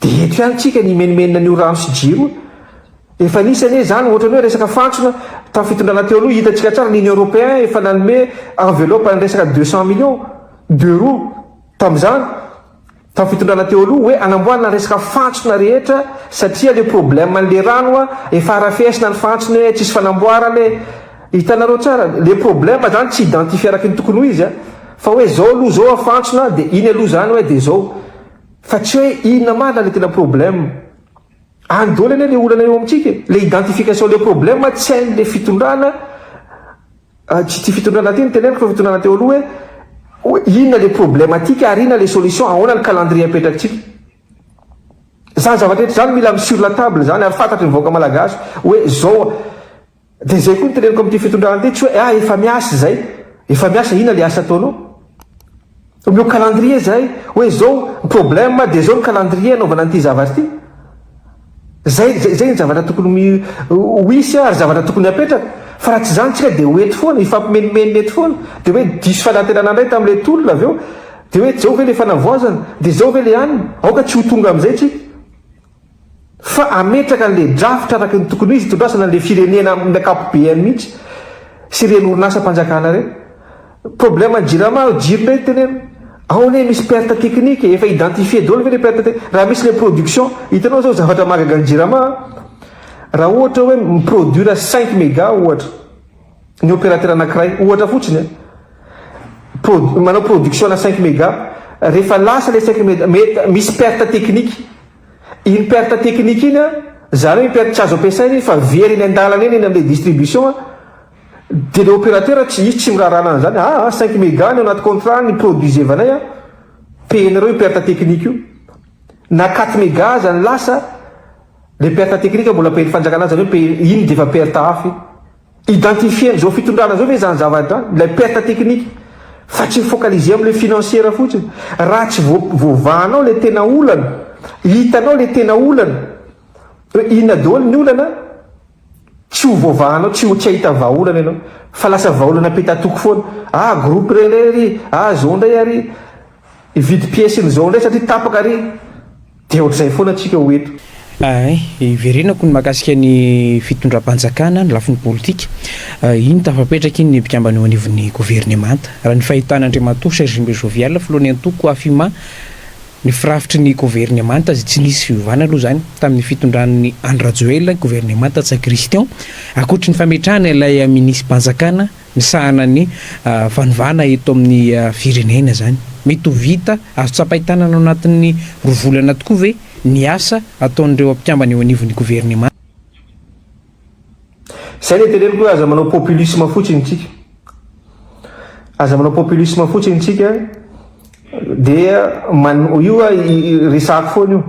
B: dia eto ihany tsika ny himenomenona an'io rano sy jiro io. Efa nisy anie izany ohatran'ny hoe resaka fantsona tamin'ny fitondrana teo aloha hitantsika tsara ny Union Européen efa nanome enveloppe ny resaka 200 millions d'euros tamin'izany tamin'ny fitondrana teo aloha hoe hanamboarana ny resaka fantsona rehetra satria le problème an'le rano efa arafesina ny fantsona e tsisy fanamboarana e. Hitanareo tsara, le problème zany tsy identifier araky ny tokony ho izy a, fa hoe zao aloha zao a fantsona de iny aloha zany hoe de zao, fa tsy hoe inona marina le tena problème. Any daholo anie le olana eo amintsika e, le identification le problème tsy hain'le fitondrana, tsy ity fitondrana ity no teneniko fa fitondrana teo aloha hoe inona le problématique ary inona le solution, ahoana ny calendrier apetrakitsika. Zany zavatra rehetra zany mila sur la table zany ary fantatry ny vahoaka malagasy hoe zao. Dia izay koa no teneniko amin'ity fitondrana ity, tsy hoe ah efa miasa izay, efa miasa, inona ilay asa ataonao? Omeo calendrier izay, hoe izao ny problème dia izao ny calendrier anaovana an'ity zavatra ity. Izay, izay, izay ny zavatra tokony ho hisy ary zavatra tokony hapetraka. Fa raha tsy izany tsika dia ho eto foana, hifampimenomenona eto foana. Dia hoe diso fanantenana indray tamin'ilay tolona avy eo. Dia hoe izao ve ilay fanavoazana? Dia izao ve ilay anona? Aoka tsy ho tonga amin'izay tsika. Fa hametraka an'ilay drafitra araka ny tokony ho izy hitondrasana an'ilay firenena amin'ny ankapobeany mihitsy sy ireny orinasam-panjakana ireny. Problème ny jirama, jiro indray no teneno. Ao anie misy perte technique e, efa identifier daholo ve ilay perte technique? Raha misy ilay production, hitanao izao zavatra mahagaga ny jirama an, raha ohatra hoe mi-produire cinq méga ohatra ny opérateur anankiray, ohatra fotsiny an, pro-, manao production ana cinq méga, rehefa lasa ilay cinq méga, mety misy perte technique. Iny perte technique iny an, zany hoe iny perte tsy azo ampiasaina iny fa very eny an-dalana eny, eny amin'ilay distribution an, dia ilay opérateur tsy, izy tsy miraharaha an'izany, aa cinq méga ny ao anaty contrat ny produisevanay an, payer-nareo io perte technique io. Na quatre méga aza ny lasa, ilay perte technique mbola payer-n'ny fanjakana zany hoe payer, iny dia efa perte hafa iny. Identifier-n'izao fitondrana izao ve izany zavatra izany? Ilay perte technique. Fa tsy mi-focaliser amin'ilay financière fotsiny. Raha tsy voavahanao ilay tena olana, hitanao ilay tena olana, hoe inona daholo ny olana, tsy Tsy ho voavahanao, tsy ho tsy hahita vahaolana ianao. Fa lasa vahaolana petatoko foana. Ah groupe iray indray ary, ah zao indray ary, hividy pièce n'izao indray satria tapaka ary. Dia ohatr'izay foana tsika ho eto.
A: Ay, hiverenako ny mahakasika ny fitondram-panjakana, ny lafiny politika. Iny tafapetraka iny ny mpikambana eo anivon'ny governemanta. Raha ny fahitana Andriamatoa Serge Jovial, filohan'ny antoko Afima, ny firafitry ny governemanta izay tsy nisy fiovana aloha izany tamin'ny fitondran'i Andry Rajoelina, ny governemanta Ntsay Christian, ankoatry ny fametrahana ilay minisi-panjakana misahana ny fanovana eto amin'ny firenena izany. Mety ho vita, azo tsapain-tanana ao anatin'ny roa volana tokoa ve ny asa ataon'ireo mpikambana eo anivon'ny governemanta?
B: Izay ilay teneniko hoe aza manao populisme fotsiny tsika. Aza manao populisme fotsiny tsika dia man, io resahako foana io.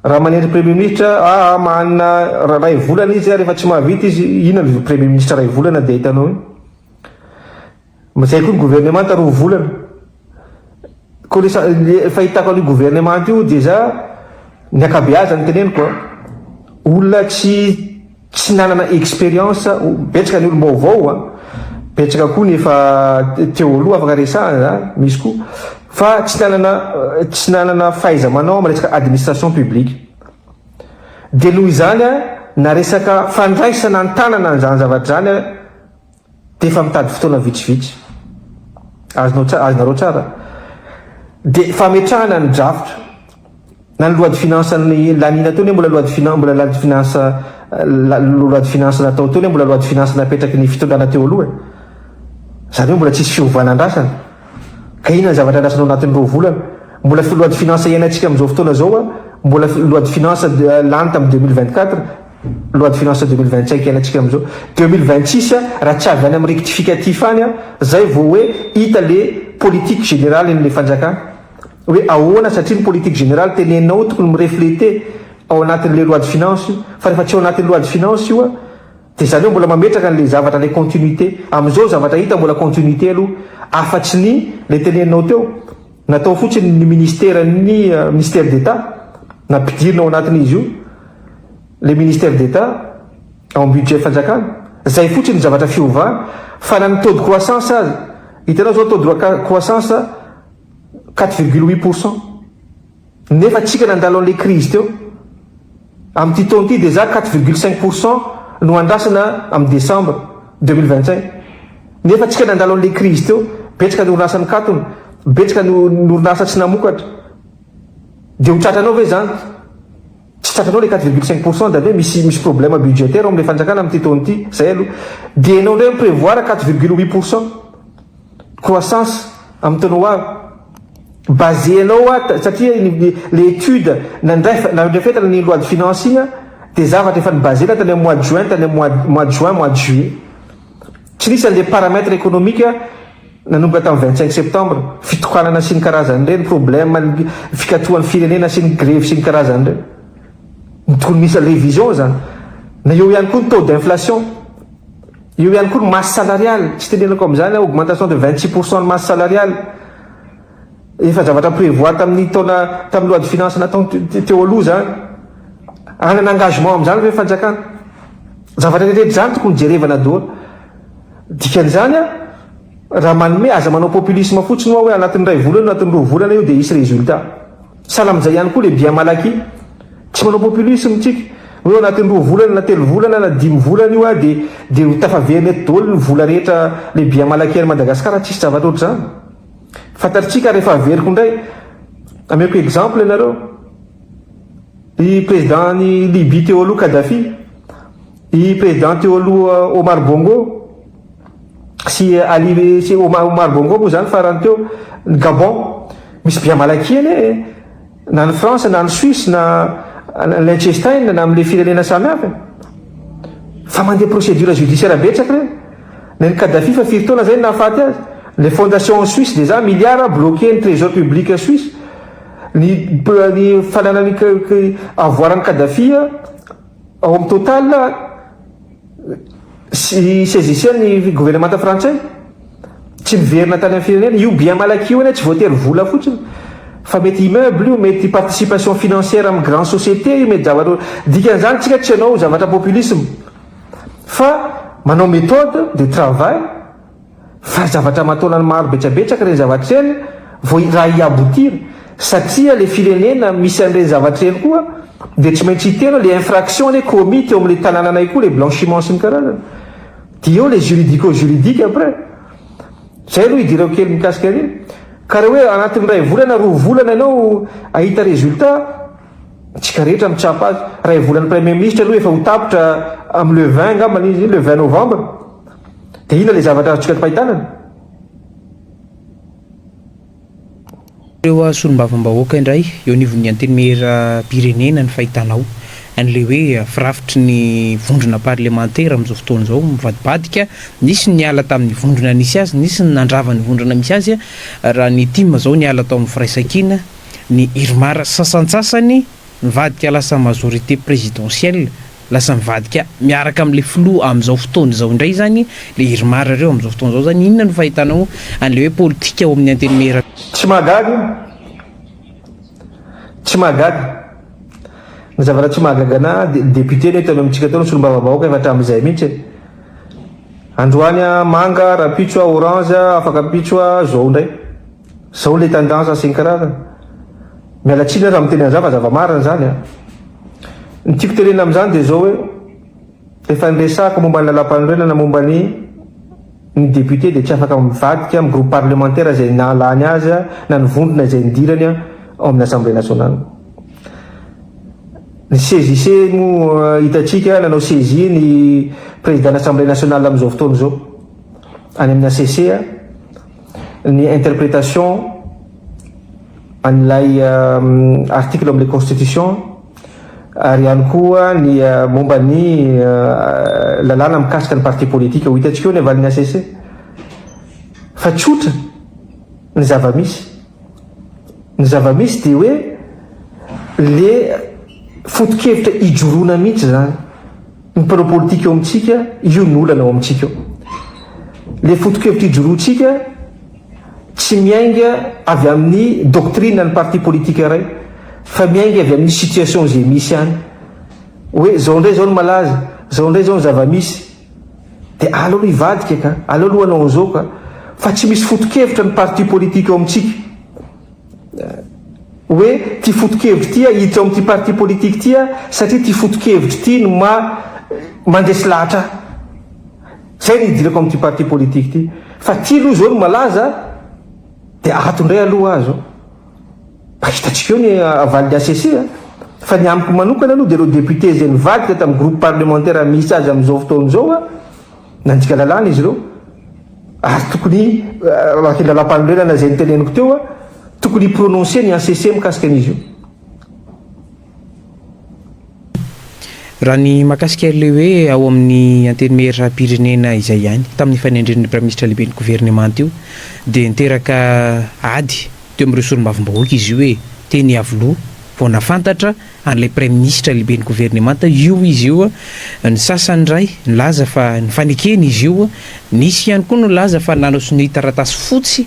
B: Raha manendry premier ministre, aa manana ray volana izy rehefa tsy mahavita izy, inona ny premier ministre ray volana dia hitanao io. Zay koa ny gouvernemanta roa volana. Koa le le fahitako an'io gouvernemanta io déjà ny ankabeazany teneniko a, olona tsy tsy nanana expérience, betsaka ny olom-baovao a, betsaka koa ny efa teo aloha afaka resahana zany, misy koa fa tsy nanana tsy nanana fahaiza-manao amin'ny resaka administration publique. Dia noho izany a, na resaka fandraisana an-tanana an'izany zavatra izany a, Dia efa mitady fotoana vitsivitsy. Azonao tsara, azonareo tsara. Dia fametrahana ny drafitra. Na ny loi de finance ny laniana teo ne mbola loi de finance mbola loi de finance loi de finance natao teo ne mbola loi de finance napetraky ny fitondrana teo aloha e. Izany hoe mbola tsisy fiovana andrasana. Ka inona ny zavatra andrasana ao anatin'ny roa volana? Mbola loi de finance iainantsika amin'izao fotoana izao a, mbola loi de finance lany tamin'ny 2024. Loi de finances 2025 iainantsika amin'izao. 2026 raha tsy avy any amin'ny rectificatif any zay vao hoe hita le politique générale n'le fanjakana. Hoe ahoana satria ny politique générale teneninao tokony mi-refleter ao anatin'le loi de finances io. Fa rehefa tsy ao anatin'ny loi de finances io dia zany hoe mbola mametraka an'le zavatra le continuité. Amin'izao zavatra hita mbola continuité aloha afa-tsy ny le teneninao teo. Natao fotsiny ny ministère ny ministère d'Etat nampidirina ao anatin'izy io le ministère d'Etat ao amin'ny budget fanjakana. Zay fotsiny ny zavatra fiovana fa na ny taux de croissance aza hitanao zao taux de croissance 4,8 pourcent nefa tsika nandalo an'le crise teo. Amin'ity taona ity dia za 4,5 pourcent no andrasana amin'ny décembre 2025. Nefa tsika nandalo an'le crise teo, betsaka ny orinasa nikatona, betsaka ny orinasa tsy namokatra. Dia ho tratranao ve izany? Tsy tratranao le 4,5 pourcent dia avy eo misy misy problème budgétaire ao amin'le fanjakana amin'ity taona ity, zay aloha. Dia ianao indray mi-prévoir 4,8 pourcent croissance amin'ny taona ho avy. Basé-nao a, satria le étude nandrafetana ny loi de finance iny a, dia zavatra efa ni-basé-na tany amin'ny mois de juin, tany amin'ny mois mois de juin, mois de juillet. Tsy nisy an'le paramètre économique nanomboka tamin'ny 25 septembre, fitokanana sy ny karazany ireny, problème ny fikatohan'ny firenena sy ny grevy sy ny karazany ireny. Ny tokony misy révision zany. Na eo ihany koa ny taux d'inflation. Eo ihany koa ny masse salariale, tsy tenenako amin'izany augmentation de 26 pourcent ny masse salariale. Efa zavatra prévoir tamin'ny taona tamin'ny loi de finance natao teo aloha zany. Hanana engagement amin'izany ve fanjakana? Zavatra rehetra zany tokony jerevana daholo. Dikan'izany a, raha manome aza manao populisme fotsiny hoa hoe anatin'ny iray volana anatin'ny roa volana io dia hisy résultat. Sahala amin'izay ihany koa le bien mal acquis. Tsy manao populisme tsika. Hoe ao anatin'ny roa volana na telo volana na dimy volana io a dia dia ho tafaverina eto daholo ny vola rehetra le bien mal acquis any Madagasikara, tsisy zavatra ohatr'izany. Fantatritsika rehefa averiko indray, ameko exemple ianareo. I président ny Libye teo aloha Kadhafi, i président teo aloha Omar Bongo sy Ali sy Omar, Omar Bongo moa zany farany teo, ny Gabon. Misy bien mal acquis anie na ny France na ny Suisse na Liechtenstein na amin'le firenena samihafa. Fa mandeha procédure judiciaire betsaka ireny. Na ny Kadhafi fa firy taona zay no nahafaty azy. Les fondations en Suisse déjà milliards bloqué ny trésor public suisse. Ny ny fananany avoaran'i Kadhafi ao amin'ny Total sy saisissait ny gouvernemanta frantsay. Tsy miverina tany amin'ny firenena. Io bien mal acquis io anie tsy voatery vola fotsiny. Fa mety immeuble io, mety participation financière amin'ny grande société io, mety zavatra dikan'izany tsika tsy hanao zavatra populisme. Fa manao méthode de travail fa zavatra aman-taonany maro betsabetsaka ireny zavatra ireny vao raha hi-aboutir satria le firenena misy an'ireny zavatra ireny koa dia tsy maintsy hiteny hoe le infraction anie commis teo amin'le tanànanay koa le blanchiment sy ny karazany dia eo le juridico juridique après. Zay aloha idirako kely mikasika an'iny. Ka raha hoe anatin'ny iray volana, roa volana ianao ahita résultat, tsika rehetra mitsapa azy. Iray volan'ny premier ministre aloha efa ho tapitra amin'ny le 20 angambany izy, le 20 novembre. Dia inona ilay zavatra azontsika tpain-tanana?
A: Ireo solombavambahoaka indray eo anivon'ny Antenimieram-pirenena ny fahitanao an'ilay hoe firafitry ny vondrona parlemantera amin'izao fotoana izao mivadibadika, nisy ny niala tamin'ny vondrona nisy azy, nisy ny nandrava ny vondrona misy azy, raha ny tim izao niala tao amin'ny Firaisankina, ny Irmar sasantsasany nivadika lasa majorité présidentielle. Lasa mivadika miaraka amin'ilay filoha amin'izao fotoana izao indray izany ilay IRMAR ireo amin'izao fotoana izao izany. Inona no fahitanao an'ilay hoe politika ao amin'ny Antenimiera?
B: Tsy mahagaga io. Tsy mahagaga. Ny zavatra tsy mahagaga anah dia ny député no eto amintsika tao ny solombavambahoaka efa hatramin'izay mihitsy e. Androany aho manga, rahampitso aho orange, afaka ampitso aho zao indray. Zao le tendance sy ny karazany. Miala tsiny aho raha miteny an'izany fa zava-marina izany an. Ny tiako tenenina amin'izany dia izao hoe, efa niresahako momba ny lalàmpanorenana momba ny ny député dia tsy afaka mivadika amin'ny groupe parlementaire izay nahalany azy na ny vondrona izay nidirany ao amin'ny assemblée nationale. Ny CJC moa hitantsika nanao saisie ny président ny assemblée nationale amin'izao fotoana izao any amin'ny ACC. Ny interprétation an'ilay article ao amin'ilay constitution ary ihany koa ny momba ny lalàna mikasika ny parti politique. Ho hitantsika eo ny valin'ny HCC. Fa tsotra ny zava-misy. Ny zava-misy dia hoe le foto-kevitra ijoroana mihitsy izany. Ny mpanao politika eo amintsika, io no olana ao amintsika eo. Le foto-kevitra ijoroantsika tsy miainga avy amin'ny doctrine ny parti politique iray fa miainga avy amin'ny situation izay misy any. Hoe zao indray zao no malaza, zao indray zao ny zava-misy. Dia aleo aloha hivadika ka, aleo aloha hanao an'izao ka. Fa tsy misy foto-kevitra ny parti politique eo amintsika. Hoe ty foto-kevitra ty hiditra ao amin'ity parti politique ity aho satria ty foto-kevitra ity no maha mandresy lahatra ahy. Zay no hidirako amin'ity parti politique ity. Fa ty aloha zao no malaza dia ato indray aloha aho zao. Mba hitantsika eo ny avalin'ny HCC a. Fa ny amiko manokana aloha dia ireo député izay nivadika tamin'ny groupe parlementaire misy azy amin'izao fotoana izao a, Nandika lalàna izy ireo ary tokony araka ny lalàmpanorenana izay noteneniko teo, tokony hi-prononcer ny HCC mikasika an'izy io.
A: Raha ny mahakasika ilay hoe ao amin'ny Antenimieram-pirenena izay ihany, tamin'ny fanendren'ny Praiminisitra lehiben'ny governemanta io, dia niteraka ady teo amin'ireo solombavambahoaka izy io hoe teny Iavoloha vao nahafantatra an'ilay praiminisitra lehiben'ny governemanta io izy io, ny sasany indray nilaza fa nifanekena izy io, nisy ihany koa nilaza fa nanao sonia taratasy fotsy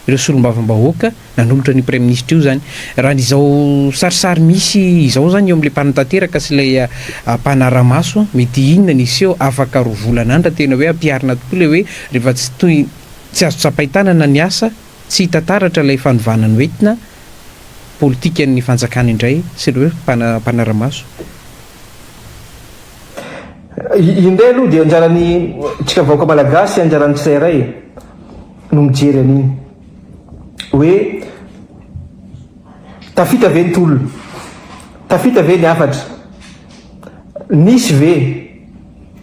A: ireo solombavambahoaka nanolotra an'io praiminisitra io izany. Raha ny izao sarisary misy izao izany eo amin'ilay mpanatanteraka sy ilay mpanara-maso, mety inona ny hiseho afaka roa volana any raha tena hoe ampiharina tokoa ilay hoe rehefa tsy toy tsy azo tsapain-tanana ny asa, tsy hita taratra ilay fanovana noentina, politikan'ny fanjakana indray sy ireo mpanara-maso.
B: Io indray aloha dia anjaran'ny tsika vahoaka malagasy, anjaran'ny tsirairay no mijery an'iny hoe tafita ve ny tolona, tafita ve ny hafatra, nisy ve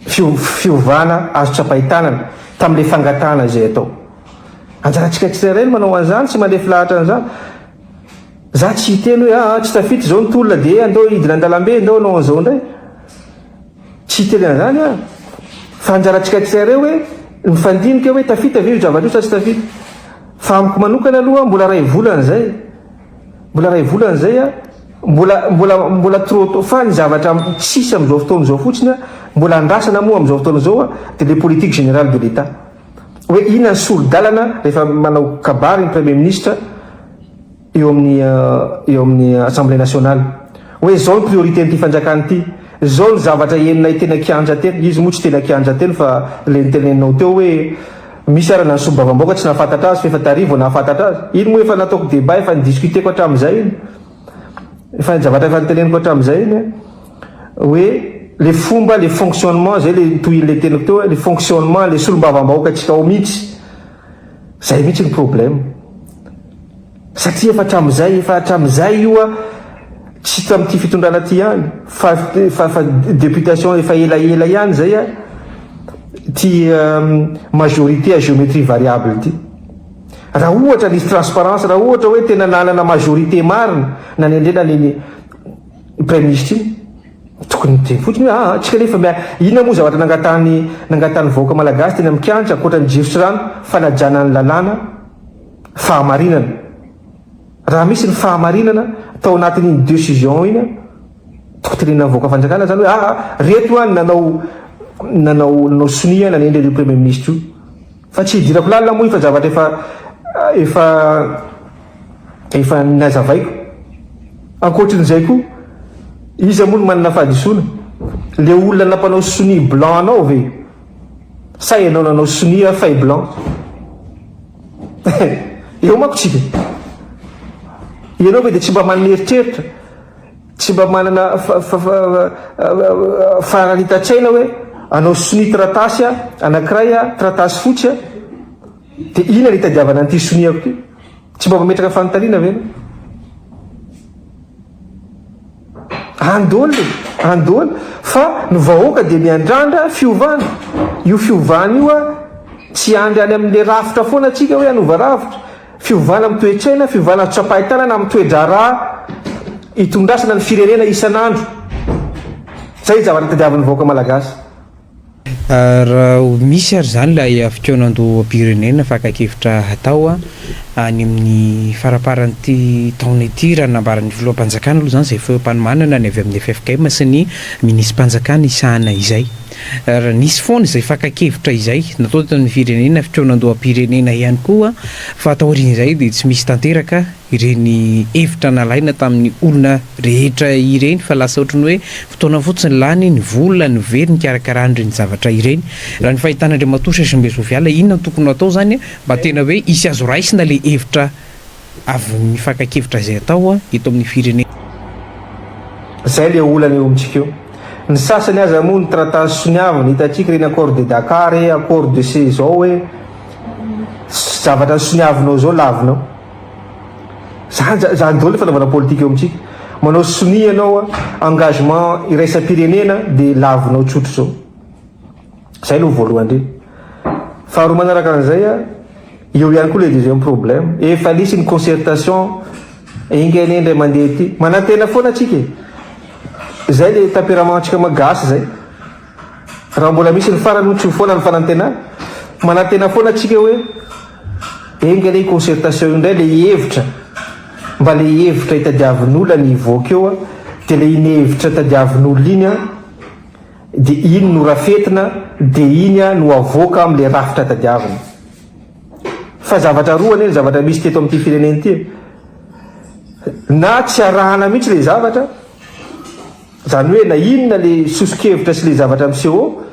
B: fiovana azo tsapain-tanana tamin'ilay fangatahana izay atao. Anjarantsika tsirairay no manao an'izany sy mandefy lahatra an'izany. Za tsy hiteny hoe aa tsy tafita izao ny tolona dia andao hidina an-dalambe andao hanao an'izao indray. Tsy hiteny an'izany aho. Fa anjarantsika tsirairay hoe mifandinika hoe tafita ve io zavatra io sa tsy tafita. Fa amiko manokana aloha mbola iray volana izay. Mbola iray volana izay a. Mbola mbola mbola trop tôt fa ny zavatra tsisy amin'izao fotoana izao fotsiny a, mbola andrasana moa amin'izao fotoana izao a, dia le politique générale de l'Etat. Hoe inona ny sori-dalana rehefa manao kabary ny Premier ministre eo amin'ny eo amin'ny Assemblée nationale. Hoe izao ny priorité an'ity fanjakana ity. Zao ny zavatra henonay teny an-kianja teny, izy moa tsy teny an-kianja teny fa le noteneninao teo hoe misy ara na ny solombavambahoaka tsy nahafantatra azy fa efa tary vao nahafantatra azy. Iny moa efa nataoko débat efa ni-discuter-ko hatramin'izay iny. Efa ny zavatra efa noteneniko hatramin'izay iny an, hoe le fomba, le fonctionnement, zay le tohin'le teniko teo hoe le fonctionnement, le solombavambahoaka antsika ao mihitsy, zay mihitsy ny problème. Satria efa hatramin'izay, efa hatramin'izay io an, tsy tamin'ity fitondrana ity ihany, fa fa fa députation efa elaela ihany zay an, ity majorité à géométrie variable ity. Raha ohatra nisy transparence, raha ohatra hoe tena nanana majorité marina nanendrena an'iny praiminisitra iny, tokony niteny fotsiny hoe aa tsika nefa mia, inona moa zavatra nangatahany nangatahan'ny vahoaka malagasy teny amin'ny kianja ankoatra ny jiro sy rano, fanajana ny lalàna, fahamarinana. Raha misy ny fahamarinana tao anatin'iny decision iny, tokony tenenina ny vahoaka fanjakana zany hoe aa reto an nanao nanao nanao sonia nanendry an'io premier ministre io. Fa tsy hidirako lalina moa io fa zavatra efa efa efa nazavaiko. Ankoatrin'izay koa, iza moa no manana fahadisoana? Le olona nampanao sonia blanc anao ve? Sa ianao nanao sonia feuille blanc? Eo manko tsika. Ianao ve dia tsy mba manana eritreritra? Tsy mba manana faharanitan-tsaina hoe hanao sonia taratasy anankiray, taratasy fotsy, dia inona no hitadiavana an'ity soniako ity? Tsy mba mametraka fanontaniana ve ianao? Any daholo e, any daholo. Fa ny vahoaka dia miandrandra fiovana. Io fiovana io tsy hiandry any amin'ilay rafitra foana antsika hoe hanova rafitra. Fiovana amin'ny toe-tsaina, fiovana azo tsapain-tanana amin'ny toe-draharaha itondrasana ny firenena isan'andro. Izay ny zavatra tadiavin'ny vahoaka malagasy.
A: Raha misy ary izany ilay fikaonandoham-pirenena fakan-kevitra hatao any amin'ny faramparan'ity taona ity, raha ny nambaran'ny filoham-panjakana aloha izany izay feom-panomanana ny avy amin'ny ffkm sy ny minisi-panjakana hisahana izay. Raha nisy foana izay fakan-kevitra izay natao teto amin'ny firenena, fikaonandoham-pirenena ihany koa, fa taorian'izay dia tsy misy tanteraka ireny hevitra nalaina tamin'ny olona rehetra ireny fa lasa ohatran'ny hoe fotoana fotsiny lany, ny vola no very nikarakarana ireny zavatra ireny. Raha ny fahitan'Andriamatoa Sesombe Zoviala, inona no tokony ho atao izany mba tena hoe hisy azo raisina ilay hevitra avy ny fakan-kevitra izay atao eto amin'ny firenena?
B: Zay le olana eo amintsika eo. Ny sasany aza moa ny taratasy soniavina, hitantsika ireny accord de Dakar e, accord de se zao e, zavatra nosoniavinao zao lavinao. Zany zany daholo le fanaovana politika eo amintsika. Manao sonia ianao, engagement iraisam-pirenena dia lavinao tsotra izao. Zay aloha voalohany indrindra. Faharoa manaraka an'izay, eo ihany koa le deuxième problème. Efa nisy ny concertation, enga anie indray mandeha ity. Manantena foana tsika e. Zay le tempérament-tsika maha gasy zay. Raha mbola misy ny farany moa tsy ho foana ny fanantenana. Manantena foana tsika hoe enga anie concertation io indray le hevitra mba le hevitra hitadiavin'olona ny hivoaka eo dia le iny hevitra tadiavin'olona iny an dia iny no rafetina dia iny an no avoaka amin'le rafitra tadiavina. Fa zavatra roa anie ny zavatra misy teto amin'ity firenena ity e. Na tsy arahana mihitsy le zavatra, izany hoe na inona le soso-kevitra sy le zavatra miseho eo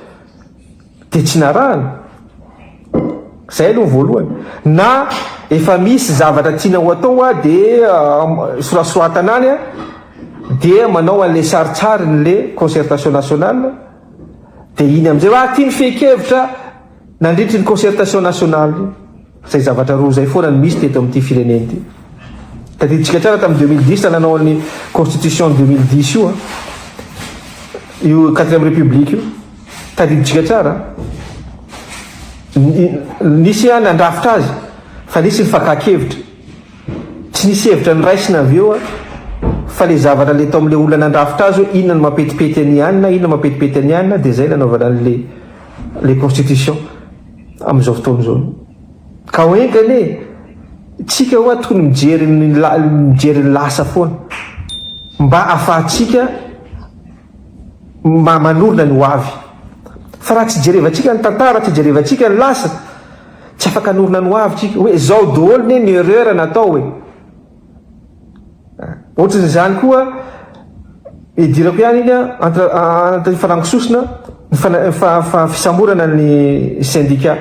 B: dia tsy narahana. Zay aloha ny voalohany. Na efa misy zavatra tiana ho atao dia sorasoratana any dia manao an'le saritsarin'le concertation nationale dia iny amin'izay hoe ah ty ny fehin-kevitra nandritry ny concertation nationale iny. Zay zavatra roa zay foana no misy teto amin'ity firenena ity. Tadidintsika tsara tamin'ny 2010 raha nanao an'ny constitution 2010 io an, io quatrième république io. Tadidintsika tsara. Nisy ihany nandrafitra azy fa nisy ny fakan-kevitra. Tsy nisy hevitra noraisina avy eo fa le zavatra le tao amin'le olona nandrafitra azy hoe inona no mampetipety an'i anona, inona no mampetipety an'i anona dia zay nanaovana an'le le constitution amin'izao fotoana izao. Ka ho enga anie tsika hoa tokony mijery ny mijery ny lasa foana mba afahantsika mba manorina ny ho avy. Fa raha tsy jerevantsika ny tantara, tsy jerevantsika ny lasa, tsy afaka hanorina ny ho avy tsika. Hoe zao daholo ne ny erreur natao e. Ohatran'izany koa. Idirako ihany iny an, entre entre ny fanangososona, ny fana fa fa fisamborana ny syndicat,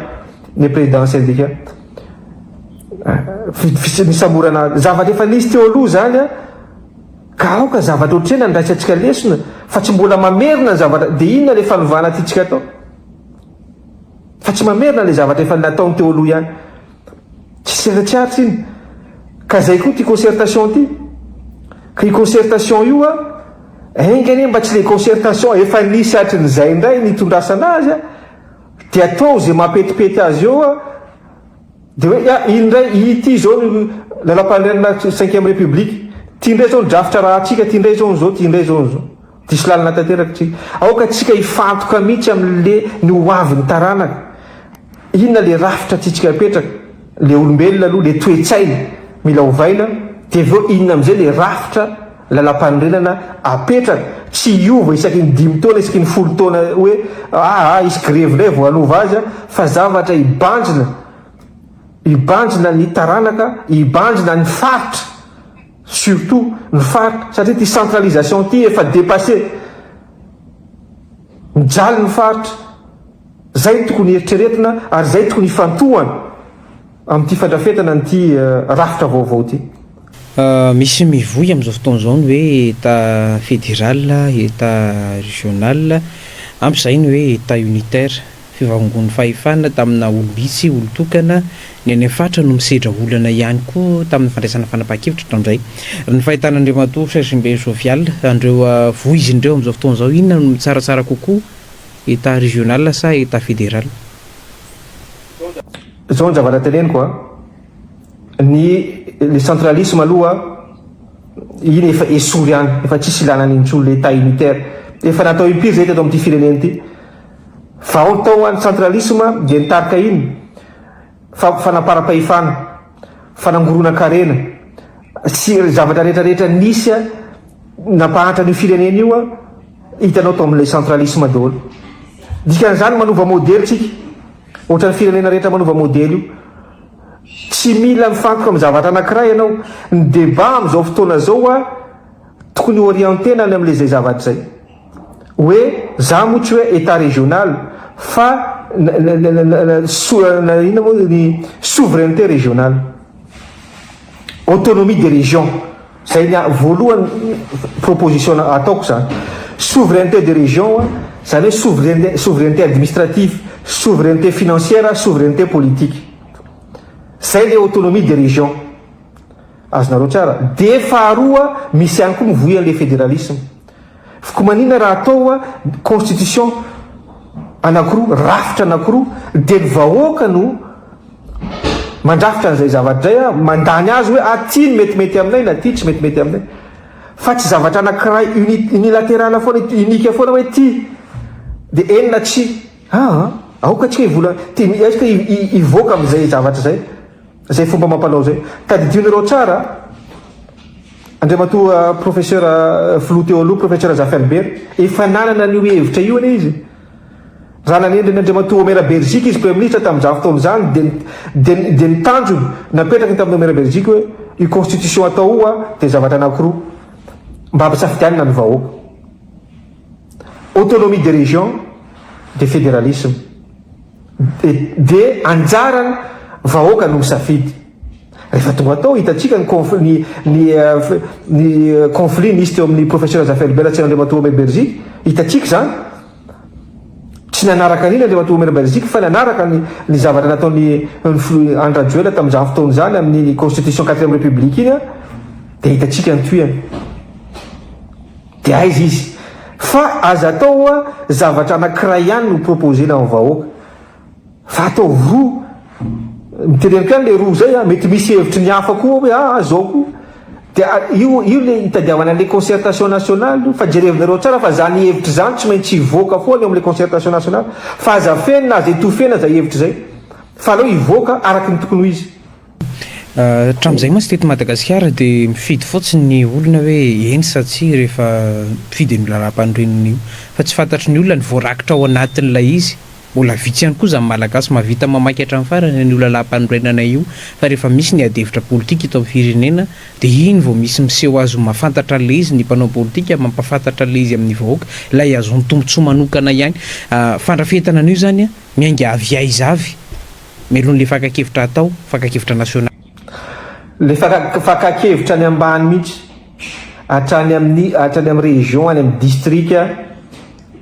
B: ny président syndicat. Nisamborana zavatra efa nisy teo aloha izany an, ka aoka zavatra ohatr'ireny andraisantsika lesona fa tsy mbola mamerina ny zavatra, dia inona ilay fanovana tiantsika atao? Fa tsy mamerina ilay zavatra efa nataony teo aloha ihany. Tsisy tsy aritra iny. Ka zay koa ty concertation ty. Ka io concertation io a, enga anie mba tsy le concertation efa nisy hatrin'izay indray nitondrasana azy a, de atao ze mampetipety azy eo a, de hoe ya iny indray ity zao ny lalam-panorenana cinquième république, ty indray zao ny drafitra rahantsika, ty indray zao ny zao, ty indray zao ny zao. Diso lalana tanteraka tsika. Aoka tsika hifantoka mihitsy amin'le ny ho avin'ny taranaka. Inona le rafitra tiantsika apetraka? Le olombelona aloha, le toe-tsaina mila ovaina, dia avy eo inona amin'izay le rafitra lalam-panorenana apetraka? Tsy hiova isaky ny dimy taona, isaky ny folo taona hoe aa hisy grevy indray vao hanova azy fa zavatra hibanjina, hibanjina ny taranaka, hibanjina ny faritra. Surtout ny faritra satria ity centralisation ity efa dépassé. Mijaly ny faritra. Zay no tokony eritreretina ary zay tokony hifantohana amin'ity fandrafetana an'ity rafitra vaovao ity.
A: Misy mivoy amin'izao fotoana izao ny hoe Etat fédéral, Etat régional, ampy izay ny hoe Etat unitaire. Fivangongoan'ny fahefana tamina olom-bitsy, olon-tokana, ny any faritra no misedra olana ihany koa tamin'ny fandraisana fanapahan-kevitra indraindray. Raha ny fahitana Andriamatoa Sergimbe Jovial, an'ireo voiziny ireo amin'izao fotoana izao, inona no tsaratsara kokoa, Etat régional sa Etat fédéral?
B: Izao ny zavatra teneniko a, ny le centralisme aloha iny efa esory any, efa tsisy ilana an'iny intsony le Etat unitaire. Efa natao impiry zay teto amin'ity firenena ity. Vao tao any centralisme dia nitarika iny fa fanamparam-pahefana, fanangoronan-karena sy zavatra rehetra rehetra nisy nampahantra an'io firenena io hitanao tao amin'ilay centralisme daholo. Dikan'izany manova modely tsika, ohatran'ny firenena rehetra manova modely io. Tsy mila mifantoka amin'ny zavatra anankiray ianao. Ny débat amin'izao fotoana izao tokony orienter-na any amin'ilay izay zavatra izay. Hoe za moa tsy hoe Etat régional fa inona moa ny souveraineté régionale, autonomie des régions, zay ny voalohany proposition ataoko zany, souveraineté des régions zany hoe souveraineté administrative, souveraineté financière, souveraineté politique, zay le autonomie des régions, azonareo tsara, de faharoa misy ihany koa mivoy an'le fédéralisme. Fko manina raha atao constitution anakiroa, rafitra anakiroa dia ny vahoaka no mandrafitra an'izay zavatra izay, mandany azy hoe ah ty no metimety aminay na ty tsy metimety aminay. Fa tsy zavatra anakiray unilatéral foana, unique foana hoe ty dia eny na tsia. Aa aoka tsika hivola, aoka hivoaka amin'izay zavatra izay. Zay fomba amam-panao zay. Tadidionareo tsara Andriamatoa Professeur Filoha teo aloha, Professeur Zafy Albert, efa nanana an'io hevitra io anie izy. Raha nanendry an'i Andriamatoa Omer Beriziky izy Praiminisitra tamin'izany fotoana izany dia dia dia ny tanjony napetrakiny tamin'i Omer Beriziky hoe io constitution atao io dia zavatra anankiroa mba hampisafidianana ny vahoaka. Autonomie des régions dia fédéralisme. Dia anjaran vahoaka no misafidy. Rehefa tonga tao hitantsika ny conf ny ny ny conflit nisy teo amin'ny professeur Zafy Albert sy Andriamatoa Omer Beriziky, hitantsika izany. Tsy nanaraka an'iny Andriamatoa Omer Beriziky fa nanaraka ny ny zavatra nataon'ny ny filoha Andry Rajoelina tamin'izany fotoana izany amin'ny constitution quatrième république iny dia hitantsika ny tohiny. Dia aiza izy? Fa aza atao hoa zavatra anakiray ihany no proposer-na amin'ny vahoaka. Fa ataovy roa. Miteneniko ihany le roa zay a, mety misy hevitry ny hafa koa hoe aa zao koa. Dia io io le itadiavana an'le concertation nationale io, fa jerevinareo tsara fa zany hevitra izany tsy maintsy hivoaka foana eo am'le concertation nationale. Fa aza afenina, aza etofena zay hevitra izay. Fa aleo hivoaka araky ny tokony ho izy.
A: Hatramin'izay mantsy teto Madagasikara dia mifidy fotsiny ny olona hoe eny sa tsia rehefa mifidy an'io lalàmpanorenana io. Fa tsy fantatry ny olona ny voarakitra ao anatin'ilay izy. Mbola vitsy ihany koa izany Malagasy mahavita mamaky hatramin'ny farany an'io lalàmpanorenana io fa rehefa misy ny adihevitra politika eto amin'ny firenena dia iny vao misy miseho azy ho mahafantatra an'ilay izy ny mpanao politika, mampahafantatra an'ilay izy amin'ny vahoaka, ilay azony tombontsoa manokana ihany. Fandrafetana an'io izany miainga avy aiza avy mialoha an'ilay fakan-kevitra hatao, fakan-kevitra nasionaly.
B: Ilay fakan-kevitra any ambany mihitsy, hatrany amin'ny hatrany amin'ny région, any amin'ny distrika.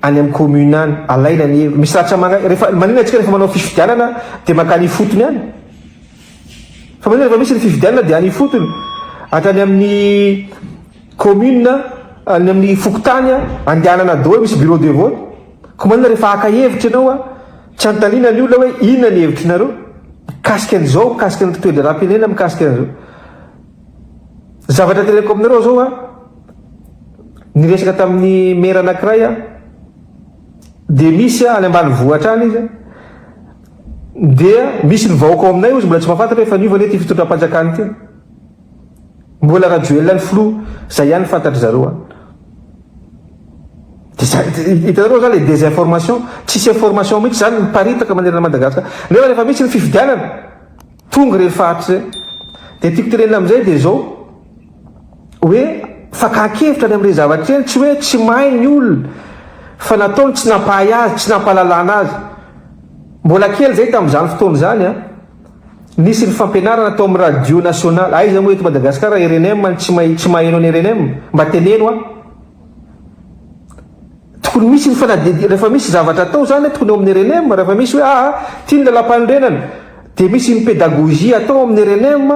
B: Any amin'ny commune any, alaina ny heviny. Misy ratra manga, rehefa, maninona antsika rehefa manao fifidianana dia mankany ifotony any? Fa maninona rehefa misy ny fifidianana dia any ifotony? Hatrany amin'ny commune, any amin'ny fokontany, andehanana daholo misy bureau de vote. Koa maninona rehefa haka hevitra ianao a, tsy anontaniana ny olona hoe inona ny hevitrinareo mikasika an'izao, mikasika ny toe-draharaham-pirenena, mikasika an'izao. Zavatra teneniko aminareo zao a, Niresaka tamin'ny maire anankiray aho, dia misy any ambanivohitra any izy, dia misy ny vahoaka ao aminay hozy mbola tsy mahafantatra hoe efa niova anie ity fitondram-panjakana ity. Mbola Rajoelina ny filoha, zay ihany ny fantatry zareo any. Dia zay, hitanareo zany le désinformation, tsisy information mihitsy zany miparitaka manerana Madagascar. Nefa rehefa misy ny fifidianana, tonga ireny faritra ireny. Dia tiako tenenina amin'izay dia zao, hoe fakan-kevitra any amin'ireny zavatra ireny, tsy hoe tsy mahay ny olona fa nataony tsy nampahay azy, tsy nampahalalana azy. Mbola kely izay tamin'izany fotoana izany an, nisy ny fampianarana tao amin'ny radio nationale, aiza moa eto Madagasikara rnm no tsy mahay tsy maheno ny rnm? Mba teneno aho. Tokony misy ny fanadihadiana, rehefa misy zavatra atao izany tokony ao amin'ny rnm, rehefa misy hoe aa ity ny lalam-panorenana dia misy ny pédagogie atao amin'ny rnm,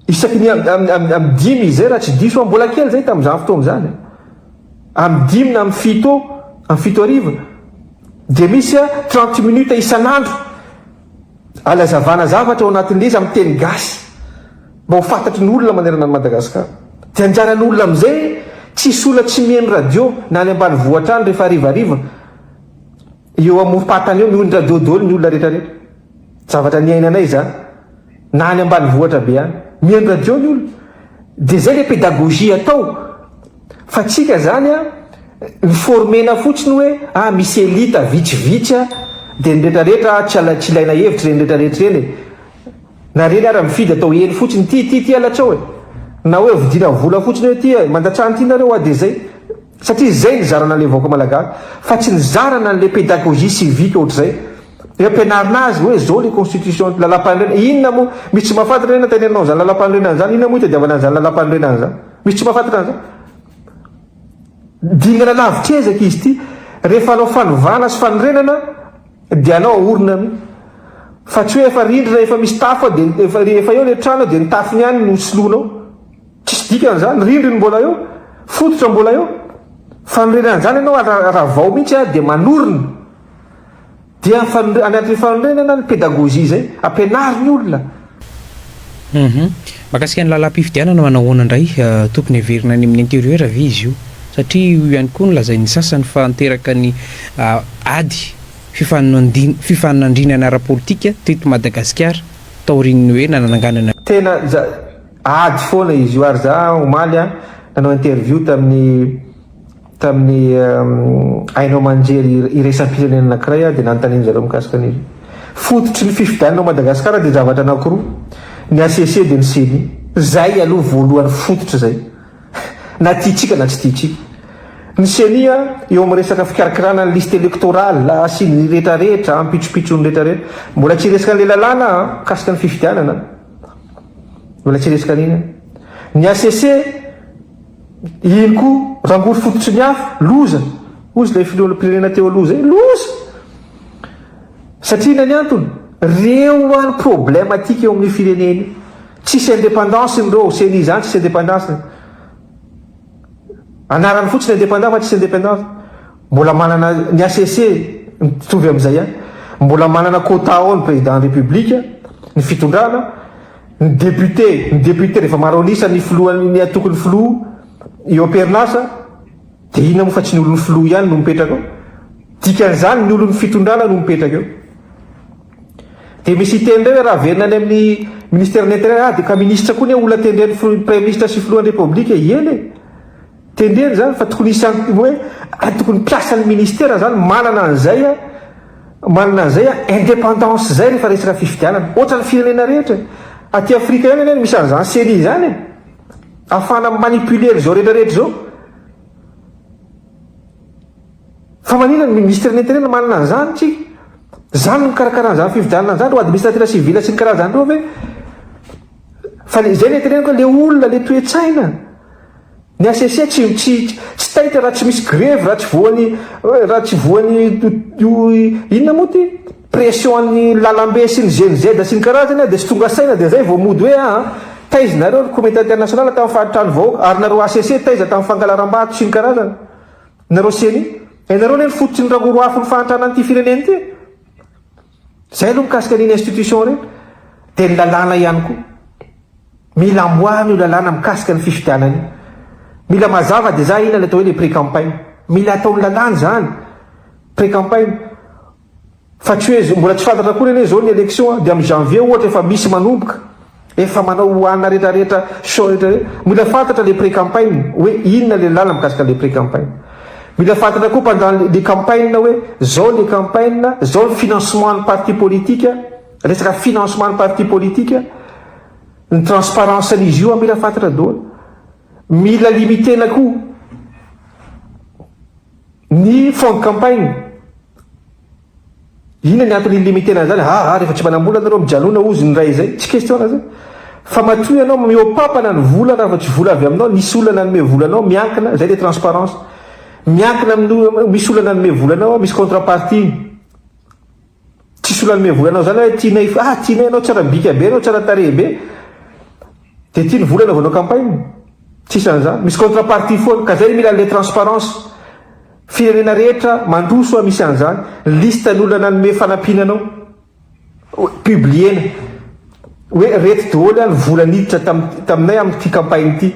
B: Isaky ny amin'ny dimy izay raha tsy diso aho, mbola kely izay tamin'izany fotoana izany, amin'ny dimy na amin'ny fito, amin'ny fito hariva, dia misy 30 minutes isan'andro alazavana zavatra ao anatin'ilay izy amin'ny teny gasy mba ho fantatry ny olona manerana an'i Madagasikara. Dia anjaran'ny olona amin'izay, tsisy olona tsy mihaino radio na any ambanivohitra any rehefa harivariva, eo amorom-patana eo mihaino radio daholo ny olona rehetra rehetra. Zavatra niainanay izany. Na any ambanivohitra be any. Mihaino radio ny olona. Dia zay le pédagogie atao. Fa tsika zany an, mi-former-na fotsiny hoe ah misy elite vitsivitsy an, dia ny retraretra tsy ala tsy ilaina hevitra ireny retraretra ireny e. Na ireny ara mifidy atao eny fotsiny, ty ty ty alatsao e. Na hoe vidiana vola fotsiny hoe ty e, mandatsaha an'ity nareo ah dia zay. Satria zay nizarana an'le vahoaka malagasy. Fa tsy nizarana an'le pédagogie civique ohatr'izay. Dia ampianarina azy hoe zao le constitution, lalam-panorenana, inona moa, misy tsy mahafantatra anie tenenao an'izany lalam-panorenana izany, inona moa itadiavana an'izany lalam-panorenana izany, misy tsy mahafantatra an'izany. Dingana lavitr'ezaka izy ity, rehefa hanao fanovana sy fanorenana dia anao aorina mihitsy. Fa tsy hoe efa rindrina efa misy tafo dia efa efa eo le trano dia ny tafony ihany no soloinao. Tsisy dikany izany, rindriny mbola eo, fototra mbola eo. Fanorenana izany ianao ravao mihitsy dia manorina. Dia any anatin'ny fanorenana ny pédagogie izay, ampianaro ny olona.
A: Hum. Mahakasika ny lalam-pifidianana manao ahoana indray? Tokony heverina any amin'ny intérieur ve izy io? Satria io ihany koa no lazain'ny sasany fa niteraka ny ady fifanandrinana ara-politika teto Madagasikara taorian'ny hoe nananganana
B: Tena ady foana izy io ary za omaly nanao interview tamin'ny Tamin'ny haino aman-jery iraisam-pirenena anankiray aho dia nanontanian-dry zareo mikasika an'io. Fototry ny fifidianana ao Madagasikara dia zavatra anankiroa, ny HCC dia ny ceni. Izay aloha voalohany fototra izay, na tiantsika na tsy tiantsika. Ny ceni eo amin'ny resaka fikarakarana ny liste électorale sy ny rehetrarehetra, pitsopitsony rehetrarehetra. Mbola tsy hiresaka an'ilay lalàna aho mikasika ny fifidianana. Mbola tsy hiresaka an'iny aho. Ny HCC. Iny koa rangory fototry ny afo, loza! Hozy ilay filoham-pirenena teo aloha izay, loza! Satria inona ny antony? Reo any problematique eo amin'io firenena io. Tsisy indépendance ireo, ceni izany tsisy indépendance. Anarany fotsiny indépendant fa tsisy indépendance. Mbola manana ny HCC mitovy amin'izay ihany. Mbola manana quota ao ny président ny république, ny fitondrana. Ny député, ny député rehefa maro an'isa ny filohan'ny antokon'ny filoha eo am-perinasa dia inona moa fa tsy ny olon'ny filoha ihany no mipetraka eo. Dikan'izany ny olon'ny fitondrana no mipetraka eo. Dia misy hiteny indray hoe raha averina any amin'ny ministère-n'ny intérieur, ah dia ka ministre koa anie olona tendren'ny filoha praiminisitra sy filohan'ny république e, eny e. Tendreny izany fa tokony hisy hoe tokony mpiasan'ny ministère izany manana an'izay. Manana an'izay indépendance izay rehefa resaka fifidianana. Ohatran'ny firenena rehetra e. Aty Afrika ihany anie no misy an'izany CENI izany e. Ahafahana mi-manipuler an'izao rehetra rehetra izao. Fa maninona ny ministre ny intérieur manana an'izany tsika? Zany no mikarakara an'izany fifidianana an'izany, ireo administrateur civil sy ny karazany ireo ve? Fa le, izay no teneniko hoe le olona, le toe-tsaina. Ny HCC tsy tsy tsy taitra raha tsy misy grevy, raha tsy voan'ny raha tsy voan'ny io inona moa ty? Pression an'ny lalambe sy ny GNZ sy ny karazany dia tsy tonga saina dia zay vao mody hoe aa taiza nareo ry communauté internationale tamin'ny fahantrany vahoaka ary nareo HCC taiza tamin'ny fangalaram-bato sy ny karazany. Nareo ceni, ianareo anie ny fototry ny rangoro afo ny fahantrana an'ity firenena ity e! Zay aloha mikasika an'iny institution ireny. Dia ny lalàna ihany koa. Mila amboarina io lalàna mikasika ny fifidianana io. Mila mazava dia za inona ilay atao hoe le pré-campagne. Mila ataon'ny lalàna izany. Pré-campagne. Fa tsy hoe mbola tsy fantatra akory anie zao ny election dia amin'ny janvier ohatra efa misy manomboka, efa manao hohanina retraretra show retraretra, mila fantatra le pré campagne hoe inona le lalana mikasika le pré campagne, mila fantatra koa pendant le campagne hoe zao le campagne, zao ny financement ny parti politique, resaka financement ny parti politique, ny transparence an'izy io mila fantatra daholo, mila limitena koa ny fond de campagne. Inona ny antony illimiter-na an'izany? Aa rehefa tsy manam-bola nareo mijanona hozy ny ray izay. Tsy question-na zay. Fa matoa ianao mihoa-papana ny vola raha vao tsy vola avy aminao, nisy olona nanome vola anao, miankina, zay le transparence. Miankina amin'ny misy olona nanome vola anao, misy contrepartie. Tsisy olona nanome vola anao zany hoe tianay, ah tianay ianao tsara bika be ianao, tsara tarehy be. Dia ity ny vola anaovanao campagne. Tsisy an'izany. Misy contrepartie foana. Ka zay mila an'le transparence. Firenena rehetra mandroso a misy an'izany. Liste ny olona nanome fanampiana anao. Publier-na. Hoe reto daholo ny vola niditra taminay amin'ity campagne ity.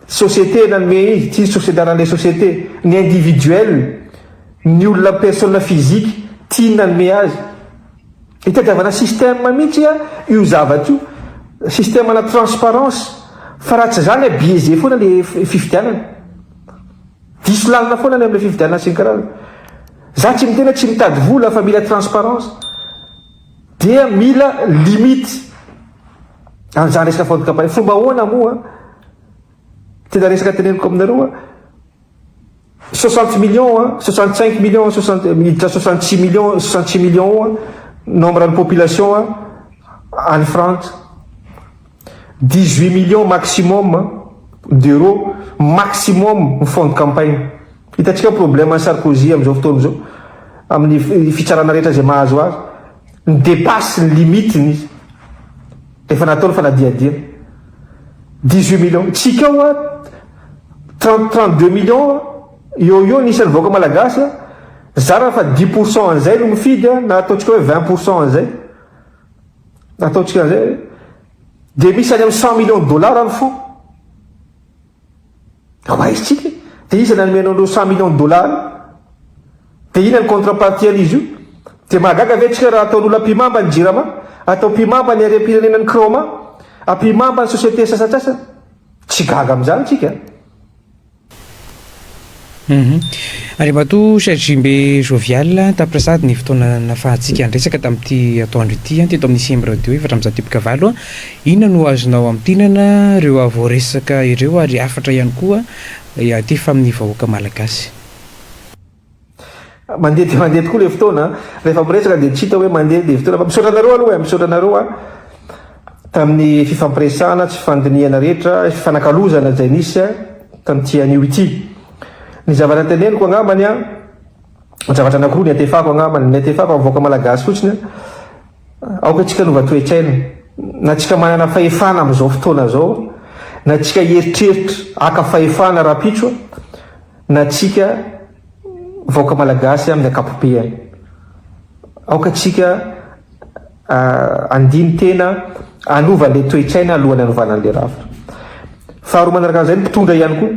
B: Société nanome izy, ity société anaran'ilay société. Ny individuel, ny olona personne physique, ity nanome azy. Itadiavana système mihitsy io zavatra io, système ana transparence, fa raha tsy izany biaisé foana le fifidianana, diso lalana foana ny amle fifidianana sy ny karazany. Za tsy miteny hoe tsy mitady vola fa mila transparence, dia mila limite an'izany resaka fond de campagne. Fomba ahoana moa? Tena resaka teneniko aminareo. 60 millions an, 65 millions, 60, miditra 66 millions, 66 millions an, nombre ny population an, any Frantsa. 18 millions maximum d'euros maximum ny fonds de campagne. Hitantsika problème an'i Sarkozy amin'izao fotoana izao, amin'ny fitsarana rehetra izay mahazo azy. Ny dépasse ny limite-ny izy. Efa natao ny fanadihadiana. 18 millions. Tsika ao an, 30, 32 millions eo eo ny isan'ny vahoaka malagasy an, zara fa 10 pour cent an'izay no mifidy an, na ataontsika hoe 20 pour cent an'izay, ataontsika an'izay, dia misy any amin'ny 100 millions de dollars ny fonds. Ho aiza tsika? Dia iza nanome anao an'ireo 100 millions de dollars? Dia inona ny contrepartie an'izy io? Dia mahagaga ve tsika raha ataon'olona ampihimamba ny jirama, atao ampihimamba ny harem-pirenena ny Kraoma, ampihimamba ny société sasantsasany? Tsy gaga amin'izany tsika.
A: Andriamatoa Sergimbe Jovial, tapitra sahady ny fotoana nafahantsika niresaka tamin'ity atoandro ity teto amin'ny CM Radio 408. Inona no azonao amintinana ireo voaresaka ireo ary hafatra ihany koa atefa amin'ny vahoaka malagasy?
B: Mandeha dia mandeha tokoa ilay fotoana an. Rehefa miresaka dia tsy hita hoe mandeha ilay fotoana. Fa misaotra anareo aloha e, misaotra anareo an tamin'ny fifampiresahana sy fifandinihana rehetra, fifanakalozana izay nisy tamin'ity anio ity. Ny zavatra teneniko angambany an, zavatra anankiroa ny atefako angambany, ny atefako amin'ny vahoaka malagasy fotsiny an, aoka tsika hanova toe-tsaina. Na tsika manana fahefana amin'izao fotoana izao, na tsika hieritreritra haka fahefana rahampitso, na tsika vahoaka malagasy amin'ny ankapobeany. Aoka tsika handiny tena hanova an'ilay toe-tsaina alohan'ny hanovana an'ilay rafitra. Faharoa manaraka an'izay ny mpitondra ihany koa.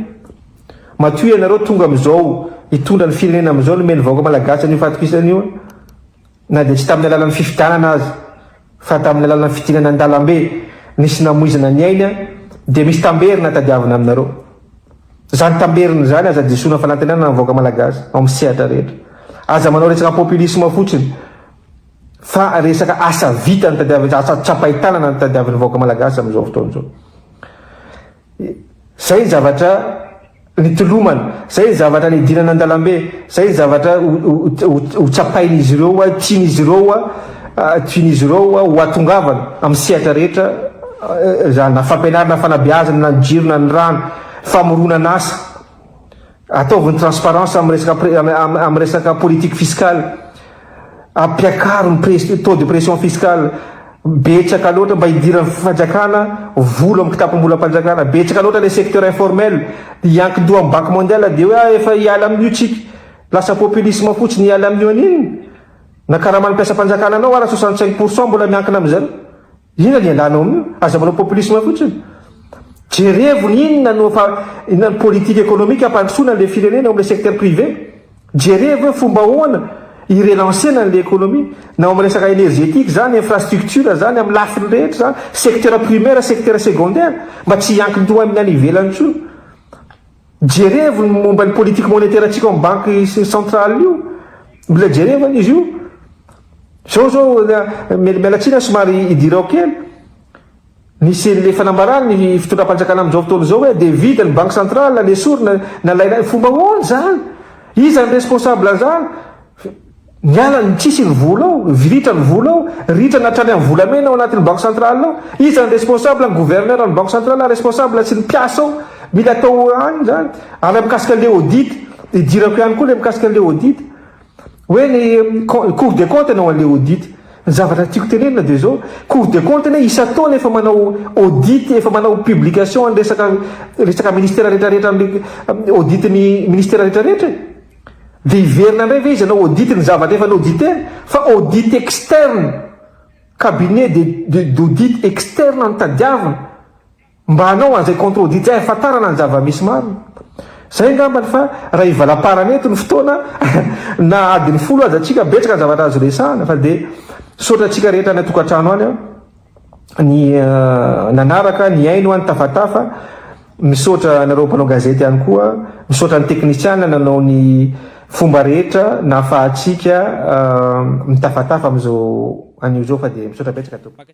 B: Matoa ianareo tonga amin'izao hitondra ny firenena amin'izao nomen'ny vahoaka malagasy an'io fahatokisana io na dia tsy tamin'ny alalan'ny fifidianana aza fa tamin'ny alalan'ny fidinana an-dalambe nisy namoizana ny ainy dia misy tamberina tadiavina aminareo. Izany tamberina izany aza disoana fanantenana ny vahoaka malagasy ao amin'ny sehatra rehetra. Aza manao resaka populisme fotsiny. Fa resaka asa vita no tadiaviny, asa tsapain-tanana no tadiavin'ny vahoaka malagasy amin'izao fotoana izao. Zay ny zavatra nitolomana, zay ny zavatra nidinana an-dalambe, zay ny zavatra ho tsapain'izy ireo, tian'izy ireo, tian'izy ireo ho atongavana amin'ny sehatra rehetra, zany na fampianarana, fanabeazana, na ny jiro, na ny rano, famoronana asa. Ataovy ny transparence amin'ny resaka amin'ny resaka politique fiscale. Ampiakaro ny pres taux de pression fiscale. Betsaka loatra mba hidiran'ny fanjakana vola amin'ny kitapom-bolam-panjakana. Betsaka loatra le secteur informel. Hiankin-doha amin'ny banque mondiale dia hoe ah efa hiala amin'io tsika. Lasa populisme fotsiny hiala amin'io an'inona? Na karaman'ny mpiasam-panjakana anao ara 65% mbola miankina amin'izay. Inona ny ialana ao amin'io? Aza manao populisme fotsiny. Jerevo ny inona no fa inona ny politique économique hampandrosoana an'ilay firenena ao amin'ilay secteur privé. Jerevo hoe fomba ahoana hi-relancer-na an'ilay économie. Na ao amin'ny resaka énergétique izany, infrastructure izany, amin'ny lafiny rehetra izany, secteur primaire, secteur secondaire, mba tsy hiankin-doha amin'ny any ivelany intsony. Jerevo ny momba ny politique monétaire antsika ao amin'ny banque centrale io. Mbola jerevana izy io. Zao zao miala tsiny aho somary idirako kely. Nisy le fanambarana ny fitondram-panjakana amin'izao fotoana izao hoe dia vita ny banque centrale, nesorina, nalaina, fomba ahoana izany? Iza ny responsable an'izany? Niala ny tsisy ny vola ao, ritra ny vola ao, ritrana hatrany amin'ny volamena ao anatin'ny banque centrale ao. Iza ny responsable? Ny gouverneur ny banque centrale responsable sy ny mpiasa ao. Mila atao any izany. Ary mikasika an'ilay audit, idirako ihany koa ilay mikasika an'ilay audit. Hoe ny cour des comptes hanao an'ilay audit. Ny zavatra tiako tenenina dia izao, cour des comptes anie isan-taona efa manao audit, efa manao publication ny resaka resaka ministera rehetrarehetra amin'ny audit ny ministera rehetrarehetra e. Dia hiverina indray ve izy hanao audit ny zavatra efa n'auditer-ny? Fa audit externe, cabinet de d'audit externe no tadiavina. Mba hanao an'izay contre audit izay ahafantarana ny zava-misy marina. Izay angambany fa raha hivalamparana eto ny fotoana na adiny folo aza tsika betsaka ny zavatra azo resahana fa dia misaotra antsika rehetra any an-tokantrano any aho ny nanaraka, nihaino, nitafatafa. Misaotra anareo mpanao gazety ihany koa, misaotra ny teknisiana nanao ny fomba rehetra nahafahantsika mitafatafa amin'izao anio izao fa dia misaotra betsaka tompoko.